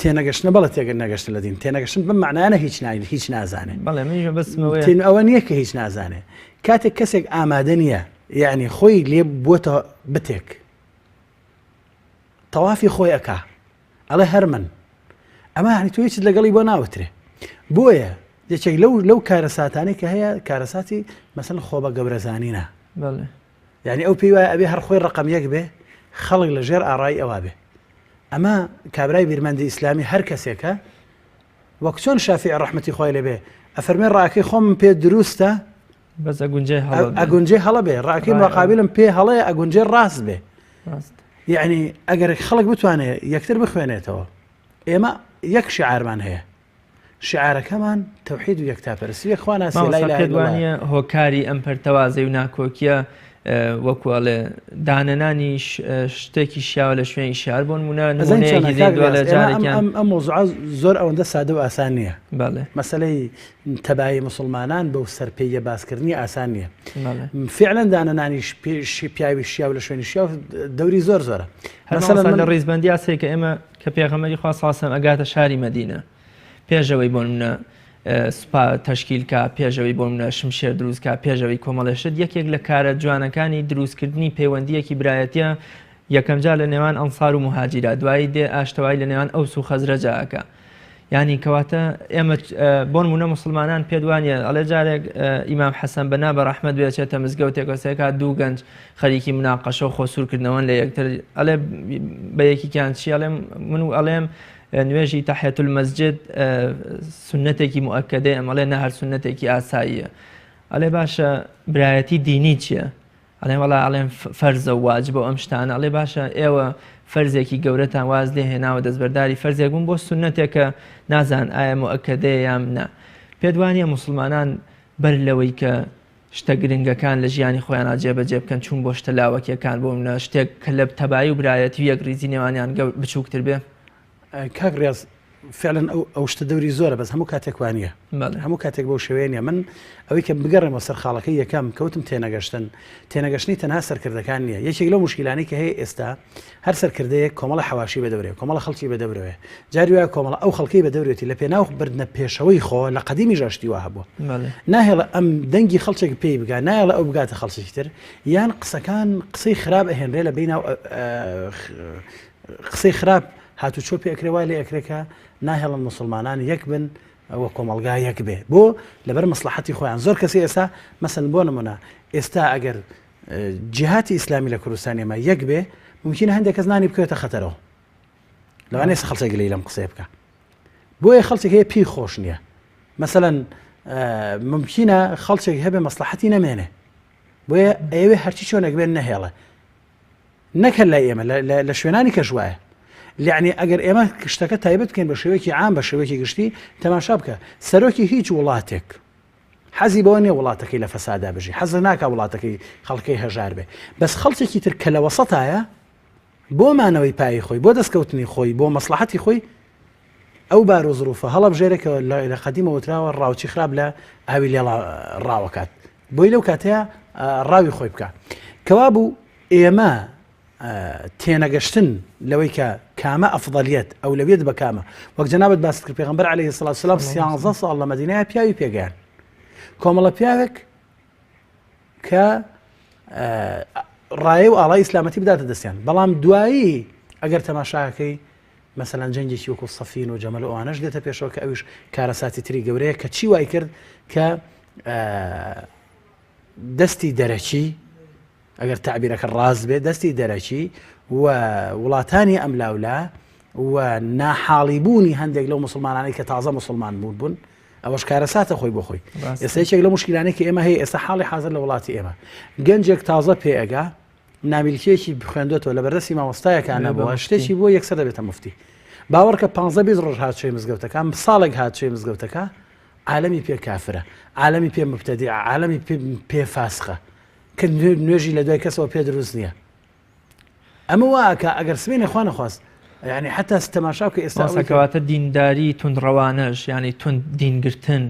تێنەگەشتنە بەڵێ تێگە نەگەشتن لە دین تێنەگەشتن بەم معنایانە هیچ ناین هیچ نازانێ بەڵێ منیش مەبەستم ئەوەیە تێن ئەوە نییە کە هیچ نازانێ کاتێک کەسێک ئامادە نییە یعنی خۆی لێ بووەتە بتێک تەوافی خۆی ئەکا ئەڵێ هەر من ئەمە هەنی تۆ هیچت لەگەڵی بۆ ناوترێ بۆیە یەکێک لەو لەو کارەساتانەی کە هەیە کارەساتی مەسەن خۆ بە گەورەزانینە بەڵێ یانی ئەو پێی وایە ئەبێ هەر خۆی ڕەقەم یەک بێ، خەڵک لە ژێر ئاڕای ئەوا بێ. ئەمە کابرای بیرمەندی ئیسلامی هەر کەسێکە، وەک چۆن شافیعی ڕەحمەتی خوای لێ بێ ئەفەرمێ ڕاکەی خۆمم پێ دروستە، بەس ئەگونجێ هەڵە بێ. ئەگونجێ هەڵە بێ، ڕاکەی مقابلم پێ هەڵەیە ئەگونجێ ڕاست بێ. ڕاست. یعنی ئەگەر خەڵک بتوانێ یەکتر بخوێنێتەوە، ئێمە یەک شیعارمان هەیە، شیعارەکەمان تەوحید و یەکتاپەرستی و یەکخواناسی لا مامۆستا الە پێت الا اللە. وانییە هۆکاری ئەم پەرتەوازەی و ناکۆکیە وەکو ئەڵێ دانەنانی شتێکی شیاوە لە شوێنی شیار بۆ نمونە ئەزانی چۆنە نمونەیەکی کاک زیندووە ڕیاز لە ئێمە ئەم جارێکیان ئەم ئەم مەوزوعە زۆر ئەوەندە سادە و ئاسان نییە بەڵێ مەسەلەی تەبایی موسڵمانان بەو سەرپێیە باسکردنی ئاسان نییە بەڵێ فعلا دانەنانی پیاوی شیاو لە شوێنی شیاو دەوری زۆر زۆرە هەر مەسەلەن مامۆستا من لە ڕیزبەندیا سێ کە ئێمە کە پێغەمبەری خوا صلی اللە علیه و سلم ئەگاتە شاری مەدینە پێشەوەی بۆ نمونە سوپا تەشکیل کا، پێشەوەی بۆ نمونە شمشێر دروست کا، پێشەوەی کۆمەڵێ شت، یەکێک لە کارە جوانەکانی دروستکردنی پەیوەندییەکی برایەتیە یەکەمجار لە نێوان ئەنسار و موهاجیرا، دوایی دێ ئاشتەوایی لە نێوان ئەوس و خەزرەجا ئەکا. یانی کەواتە ئێمە بۆ نمونە موسڵمانان پێت وانە ئەڵێ جارێک ئیمام حەسەن بەنا بە ڕەحمەت بێچێتە مزگەوتێک وەسێکا دوو گەنج خەریکی مناقەشە و خۆسوورکردنەوەن لە یەکتر ئەڵێ بە یەکیان چی ئەڵێم من و ئەڵێم نوێژی تحیة المسجد سنتێکی مؤکدەیە ئەم ئەڵێ نە هەر سنتێکی ئاساییە ئەڵێ باشە برایەتی دینی چییە؟ ئەڵێن وەڵا ئەڵێن فەرزە و واجبە و ئەم شتانە ئەڵێ باشە ئێوە فەرزێکی گەورەتان واز لێ هێناوە دەستبەرداری فەرزێک بوون بۆ سوننەتێکە نازان ئایا موئەکەدەیە یان نا پێت وانییە موسڵمانان بەر لەوەی کە شتە گرنگەکان لە ژیانی خۆیانا جێبەجێ بکەن چوون بۆ شتە لاوەکیەکان بۆ منە شتێک کە لە تەبایی و برایەتی و یەکڕیزی نێوانیان بچووکتر بێ؟ کاک ڕیاز فعلا ئەو ئەو شتە دەوری زۆرە بەس هەموو کاتێک وانە هەموو کاتێک بەو شێوەیە نیە من ئەوەی کە بگەڕێمەوە سەر خاڵەکەی یەکەم کەوتم تێنەگەشتن تێنەگەشتنی تەنها سەرکردەکان نییە یەکێک لەو مشکلانی کە هەیە ئێستا هەر سەرکردەیەک کۆمەڵە حەواشی بەدەورێ کۆمەڵە خەڵکی بەدەورەوەێ جاری وایە کۆمەڵە ئەو خەڵکی بەدەورێتی لە پێناو بردنە پێشەوەی خۆ لە قەدیمی ژاشتی وا هەبووە ناهێڵە ئەم دەنگی خەڵکێک پێی بگا نایەڵە ئەو بگاتە خەڵکی تر یان قسەکان قسەی خراپ ئەهێنرێ لە بیناو قسەی خراپ هاتوچۆ پێ ئەکرێ وای لێ ئەکرێ کە ناهێڵن موسڵمانان یەک بن و کۆمەڵگا یەک بێ بۆ لەبەر مەسڵەحەتی خۆیان زۆر کەسی ئێستا مەسەن بۆ نمونە ئێستا ئەگەر جیهاتی ئیسلامی لە کوردستان ئێمە یەک بێ ممکنە هەندێک کەس نانی بکەوێتە خەتەرەوە لەوانەیە خەڵکێک گلەی لەم قسەیە بکە بۆیە خەڵکێک هەیە پێی خۆش نییە مەسەەن ممکنە خەڵکێک هەبێ مەسلحەتی نەمێنێ بۆیە ئەوێ هەرچی چۆنێک بێن نەهێڵە نەک هەر لای ئێمە لە شوێنانی کەش وایە یعنی ئەگەر ئێمە شتەکە تایبەت بکەین بە شێوەیەکی عام بە شێوەیەکی گشتی تەماشا بکە سەرۆکی هیچ وڵاتێک حەزی بەوە نیە وڵاتەکەی لە فەسادا بژی حەز ناکە وڵاتەکەی خەڵکەی هەژار بێ بەس خەڵکێکی تر کە لە وەسەتایە بۆ مانەوەی پای خۆی بۆ دەستکەوتنی خۆی بۆ مەسلحەتی خۆی ئەو بار و زروفە هەڵەبژێرێ کە لە قەدیمەوە وتراوە ڕاوچی خراپ لە ئاوی لێڵا ڕاوەکات بۆی لەو کاتەیە ڕاوی خۆی بکە کەوابوو ئێمە تێنەگەشتن لەوەی کە کامە ئەفضلیت ئەولەویەت بە کامە وەک جەنابەت باست کرد پێغەمبەر عەلەیهی سڵات سلام سیانزە ساڵ لە مەدینەیە پیاوی پێگەیان کۆمەڵە پیاوێک کە ڕایە و ئاڵای ئیسلامەتی بداتە دەستیان بەڵام دوایی ئەگەر تەماشاکەی مەسەلەن جەنگێکی وەکو سەفین و جەمەل و ئەوانەش دێتە پێشەوە کە ئەویش کارەساتی تری گەورەیە کە چی وای کرد کە دەستی دەرەکی ئەگەر تعبیرەکە ڕاست بێت دەستی دەرەکی و وڵاتانی ئەم لاولا و ناحاڵی بوونی هەندێک لەو مسلمانانەی کە تازە مسلمان بوون بوون ئەوەش کارەساتە خۆی بۆ خۆی ئێستا یەکێک لە مشکلانەی کە ئێمە هەیە ئێستا حاڵی حاضر لە وڵاتی ئێمە گەنجێک تازە پێئگا نامیلکەیەکی خوێندۆتەوە لە بەردەستی مامۆستایەکا نەبووە شتێکی بووە یەکسەر دەبێتە موفتی باوەڕکە پ 20 ڕۆژ هاتچۆی مزگەوتەکە ساڵێک هاتچۆی مزگەوتەکە عالەمی پێ کافرە عالەمی پێ مبتەدیعە عالەمی پێ فاسخە کە نوێژی لە دوای کەسەوە پێ دروست نییە ئەمە واکە ئەگەر سمێنێ خوا نەخواست یعنی حتا تەماشا بکە ئێستا ئەوەی کە کەواتە دینداری توندڕەوانەش یعنی توند دینگرتن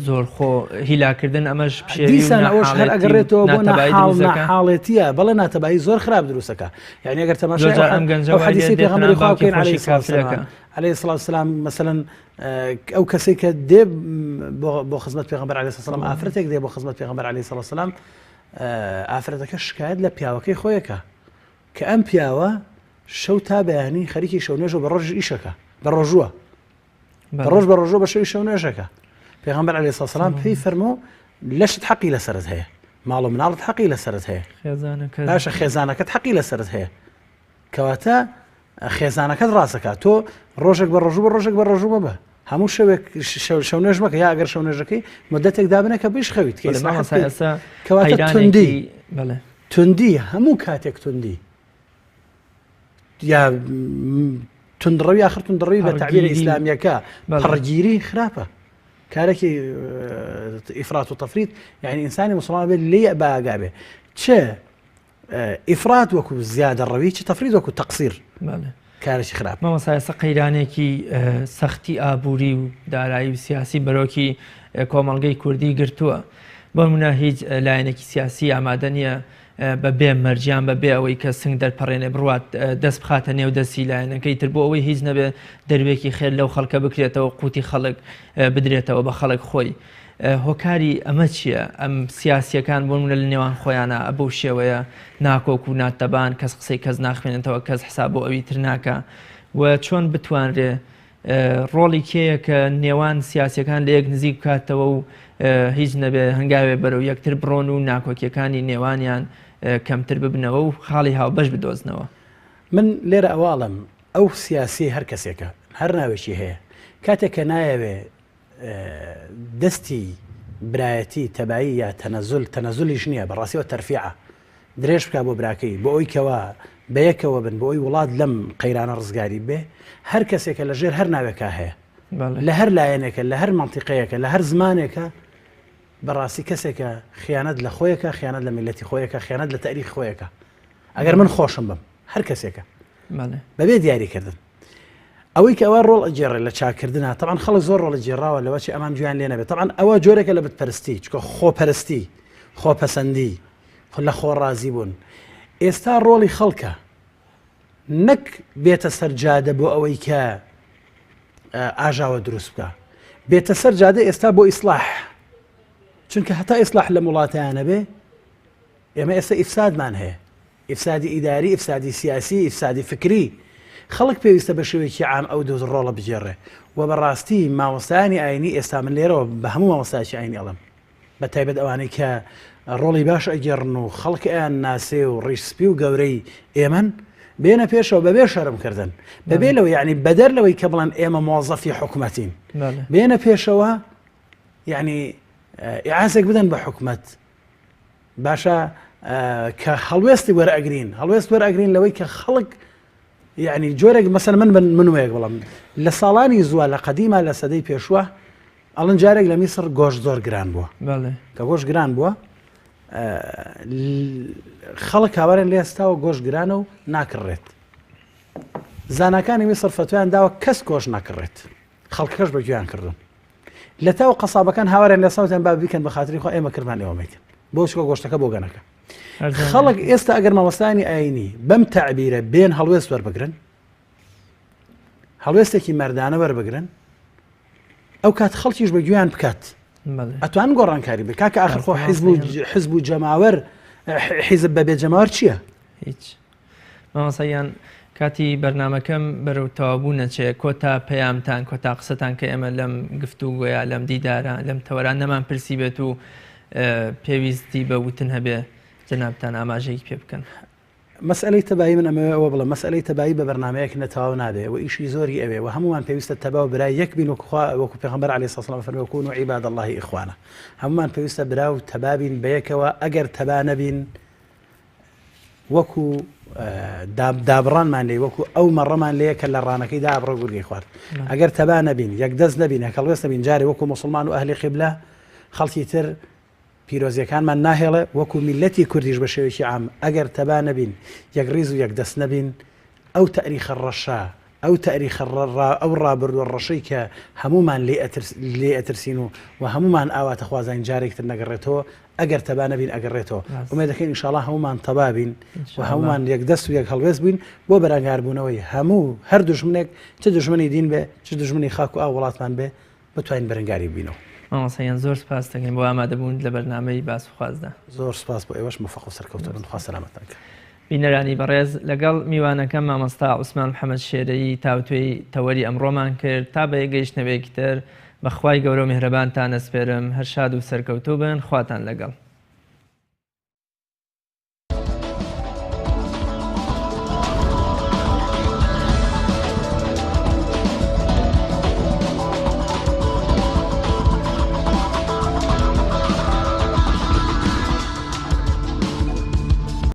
زۆر خۆ هیلاکردن ئەمەش پشێوی و دیسان ئەوەش هەر ناحاڵێتی و ئەگەڕێتەوە بۆ ناتەبایی ناحاڵ دروست دەکا ناحاڵێتیە بەڵێ ناتەبایی زۆر خراپ دروستەکە یعنی ئەگەر زۆر تەماشای جار ئەو ئەم گەنجە ئەو وای لێ حەدیسەی دێ تەنانەت پێغەمبەری خوا باوکی بکەین خۆشی عەلەیهی سڵاو سەلام کافرەکە عەلەیهی سڵاو سەلام مەسەلەن ئەو کەسەی کە دێ بۆ بۆ خزمەت پێغەمبەر عەلەیهی سڵاو سەلام ئافرەتێک دێ بۆ خزمەت پێغەمبەر عەلەیهی سڵاو سەلام ئافرەتەکە شکایەت لە پیاوەکەی خۆیەکە کە ئەم پیاوە شەو تا بەیانی خەریکی شەو نوێژە بە ڕۆژ ئیشەکە بە ڕۆژووە بە ڕۆژ بە ڕۆژوە بە شەوی شەو نوێژەکە پێغەمبەر عەلەیهی سڵام پێی فەرموو لەشت حەقی لەسەرت هەیە ماڵ و مناڵت حەقی لەسەرت هەیە باشە خێزانەکەت حەقی لەسەرت هەیە کەواتە خێزانەکەت ڕاستەکە تۆ ڕۆژێک بە ڕۆژوو بە ڕۆژێک بە ڕۆژوو مەبە هەموو شەوێک شەو نوێژ مەکە یا ئەگەر شەو نوێژەکەی مدەتێک دابنە کە بیش خەویت کە کەواتە توندی توندی هەموو کاتێک توندی یا توندڕەوی آخر توندڕەوی بە تعبیری ئیسلامیەکە پەڕگیری خراپە کارێکی ئیفرات و تەفریت یعنی ئینسانی مسلمان بێت لێ باگا بێ چ ئیفرات وەکو زیادە ڕەوی چ تەفریت وەکو تەقسیر کارێکی خراپ. مامۆستا ئێستا قەیرانێکی سەختی ئابووری و دارایی و سیاسی بەرۆکی کۆمەڵگەی کوردی گرتووە. بۆ نمونە هیچ لایەنێکی سیاسی ئامادە نییە بە بێ مەرجیان بە بێ ئەوەی کە سنگ دەرپەڕێنێ بڕوات دەست بخاتە نێو دەستی لایەنەکەی تر بۆ ئەوەی هیچ نەبێ دەروێکی خێر لەو خەڵکە بکرێتەوە قوتی خەڵک بدرێتەوە بە خەڵک خۆی. هۆکاری ئەمە چییە؟ ئەم سیاسییەکان بۆ نمونە لە نێوان خۆیانا بەو شێوەیە ناکۆک و ناتەبان، کەس قسەی کەس ناخوێنێتەوە، کەس حساب بۆ ئەوی تر ناکا و چۆن بتوانرێ ڕۆڵی کێیە کە نێوان سیاسیەکان لە یەک نزیک بکاتەوە و هیچ نەبێ هەنگاوێ بەرەو یەکتر بڕۆن و ناکۆکیەکانی نێوانیان کەمتر ببنەوە و خاڵی هاوبەش بدۆزنەوە؟ من لێرە ئەوە ئەڵێم ئەو سیاسیەی هەر کەسێکە هەر ناوێکی هەیە کاتێک کە نایەوێ دەستی برایەتی تەبایی یا تەنەزول، تەنەزولیش نییە بەڕاستیەوە تەرفیعە، درێژ بکا بۆ براکەی بۆ ئەوی کەوا بەیەکەوە بن بۆ ئەوی وڵات لەم قەیرانە ڕزگاری بێ، هەر کەسێکە لە ژێر هەر ناوێکا هەیە لە هەر لایەنێکە لە هەر مەنتیقەیەکە لە هەر زمانێکە بەڕاستی کەسێکە خیانەت لە خۆیەکە خیانەت لە میلەتی خۆیەکە خیانەت لە تاریخ خۆیەکە ئەگەر من خۆشم بم هەر کەسێکە بەبێ دیاریکردن ئەوەی کە ئەوە ڕۆڵ ئەگێڕێ لە چاکردنا تەبعەن خەڵک زۆر ڕۆڵی گێڕاوە لەوە چی ئەمان گوێیان لێ نەبێت تەبعەن ئەوە جۆرێکە لە بتپەرستی چکە خۆپەرستی خۆپەسەندی لە خۆ ڕازی بوون ئێستا ڕۆڵی خەڵکە نەک بێتە سەر جادە بۆ ئەوەی کە ئاژاوە دروست بکە بێتە سەر جادە ئێستا بۆ ئیسلاح چونکە هەتا ئیسلاح لە وڵاتیانە بێ ئێمە ئێستا ئیفسادمان هەیە ئیفسادی ئیداری، ئیفسادی سیاسی، ئیفسادی فکری. خەڵک پێویستە بە شێوەیەکی عام ئەو دوو ڕۆڵە بگێڕێ و بە ڕاستی مامۆستایانی ئاینی ئێستا من لێرەوە بە هەموو مامۆستایەکی ئاینی ئەڵێم بە تایبەت ئەوانەی کە ڕۆڵی باش ئەگێڕن و خەڵک ئەیان ناسێ و ڕیش سپی و گەورەی ئێمەن بێنە پێشەوە بەبێ شەرم کردن بەبێ لەوە یعنی بەدەر لەوەی کە بڵێن ئێمە مۆزەفی حکومەتین بێنە پێشەوە یعنی ئیعازێک بدەن بە حکومەت باشە کە هەڵوێستی وەرئەگرین هەڵوێست وەرئەگرین لەوەی کە خەڵک یعنی جۆرێک مەسەر من بن منوەیەک بڵم لە ساڵانی زووە لە قەدیما لە سەدەی پێشوە ئەڵن جارێک لە میسر گۆشت زۆر گران بووە کە گۆشت گران بووە خەڵک هاوارن لێ هەستاوە گۆشت گرانە و ناکڕێت زاناکانی میسر فتویان داوە کەس گۆشت ناکڕێت خەڵکەکەش بە گوێیان کردوون لە تاو قەسابەکان هاوارێن لە ساوتیان با بیکەن بە خاتری خۆ ئێمە کردمان ئێوە مەیکەن بۆ چکە گۆشتەکە بۆ گەنەکە خەڵک ئێستا ئەگەر مامۆستایانی ئاینی بەم تەعبیرە بێن هەڵوێست وەربگرن هەڵوێستێکی مەردانە وەربگرن ئەو کات خەڵکیش بە گوێیان بکات ئەتوان گۆڕانکاری بێ کاکە ئاخر خۆ حیزب و حزب و جەماوەر حیزب بەبێ جەماوەر چییە؟ هیچ. مامۆستا گیان کاتی بەرنامەکەم بەرەو تەواوبوون ئەچێ کۆتا پەیامتان کۆتا قسەتان کە ئێمە لەم گفتوگۆیا لەم دیدارە لەم تەوەرا نەمان پرسی بێت و پێویستی بە وتن هەبێ جەنابتان ئاماژەیەکی پێ بکەن. مەسئەلەی تەبایی من ئەمەوێ ئەوە بڵێم مەسئەلەی تەبایی بە بەرنامەیەک نە تەواو نابێ و ئیشی زۆری ئەوێ و هەموومان پێویستە تەبا و برای یەک بین وەکو خوا وەکو پێغەمبەر علیە الصلوة والسلام فەرمووی وکونوا عباد اللە اخوانا هەموومان پێویستە برا و تەبا بین بەیەکەوە ئەگەر تەبا نەبین وەکو دابڕانمان لێی وەکو ئەو مەڕەمان لێیە کە لە ڕانەکەی دابڕە گورگەی خوارد ئەگەر تەبا نەبین یەک دەست نەبین هەکەڵوێست نەبین جارێ وەکو موسڵمان و ئەهلی قیبلە خەڵکی تر پیرۆزیەکانمان ناهێڵێ وەکو میلەتی کوردیش بە شێوەیەکی عام ئەگەر تەبا نەبین یەک ڕیز و یەک دەست نەبین ئەو تەئریخە ڕەشە ئەو تاریخە ئەو ڕابردووە ڕەشەی کە هەموومان لێی ئەترسین و و هەموومان ئاواتەخوازین جارێک تر نەگەڕێتەوە، ئەگەر تەبا نەبین ئەگەڕێتەوە. ئومێد دەکەین ئینشاڵا هەموومان تەبا بین و هەموومان یەک دەست و یەک هەڵوێست بین بۆ بەرەنگاربوونەوەی هەموو هەر دوژمنێک چ دوژمنی دین بێ چ دوژمنی خاک و ئاو وڵاتمان بێ بتوانین بەرەنگاری ببینەوە. مامۆستا گیان زۆر سوپاست دەکەین بۆ ئامادەبوونت لە بەرنامەی باس و خوازدا. زۆر سوپاس بۆ ئێوەش مۆفەق و سەرکەوتوو بن خوا سەلامەتتان کات. بینەرانی بەڕێز لەگەڵ میوانەکەم مامۆستا عوسمان محەمەد شێرەیی تاوتوێی تەوەری ئەمڕۆمان کرد تا بە یەکگەیشتنەوەیەکی تر بە خوای گەورە و میهرەبانتان ئەسپێرم هەر شاد و سەرکەوتوو بن خواتان لەگەڵ.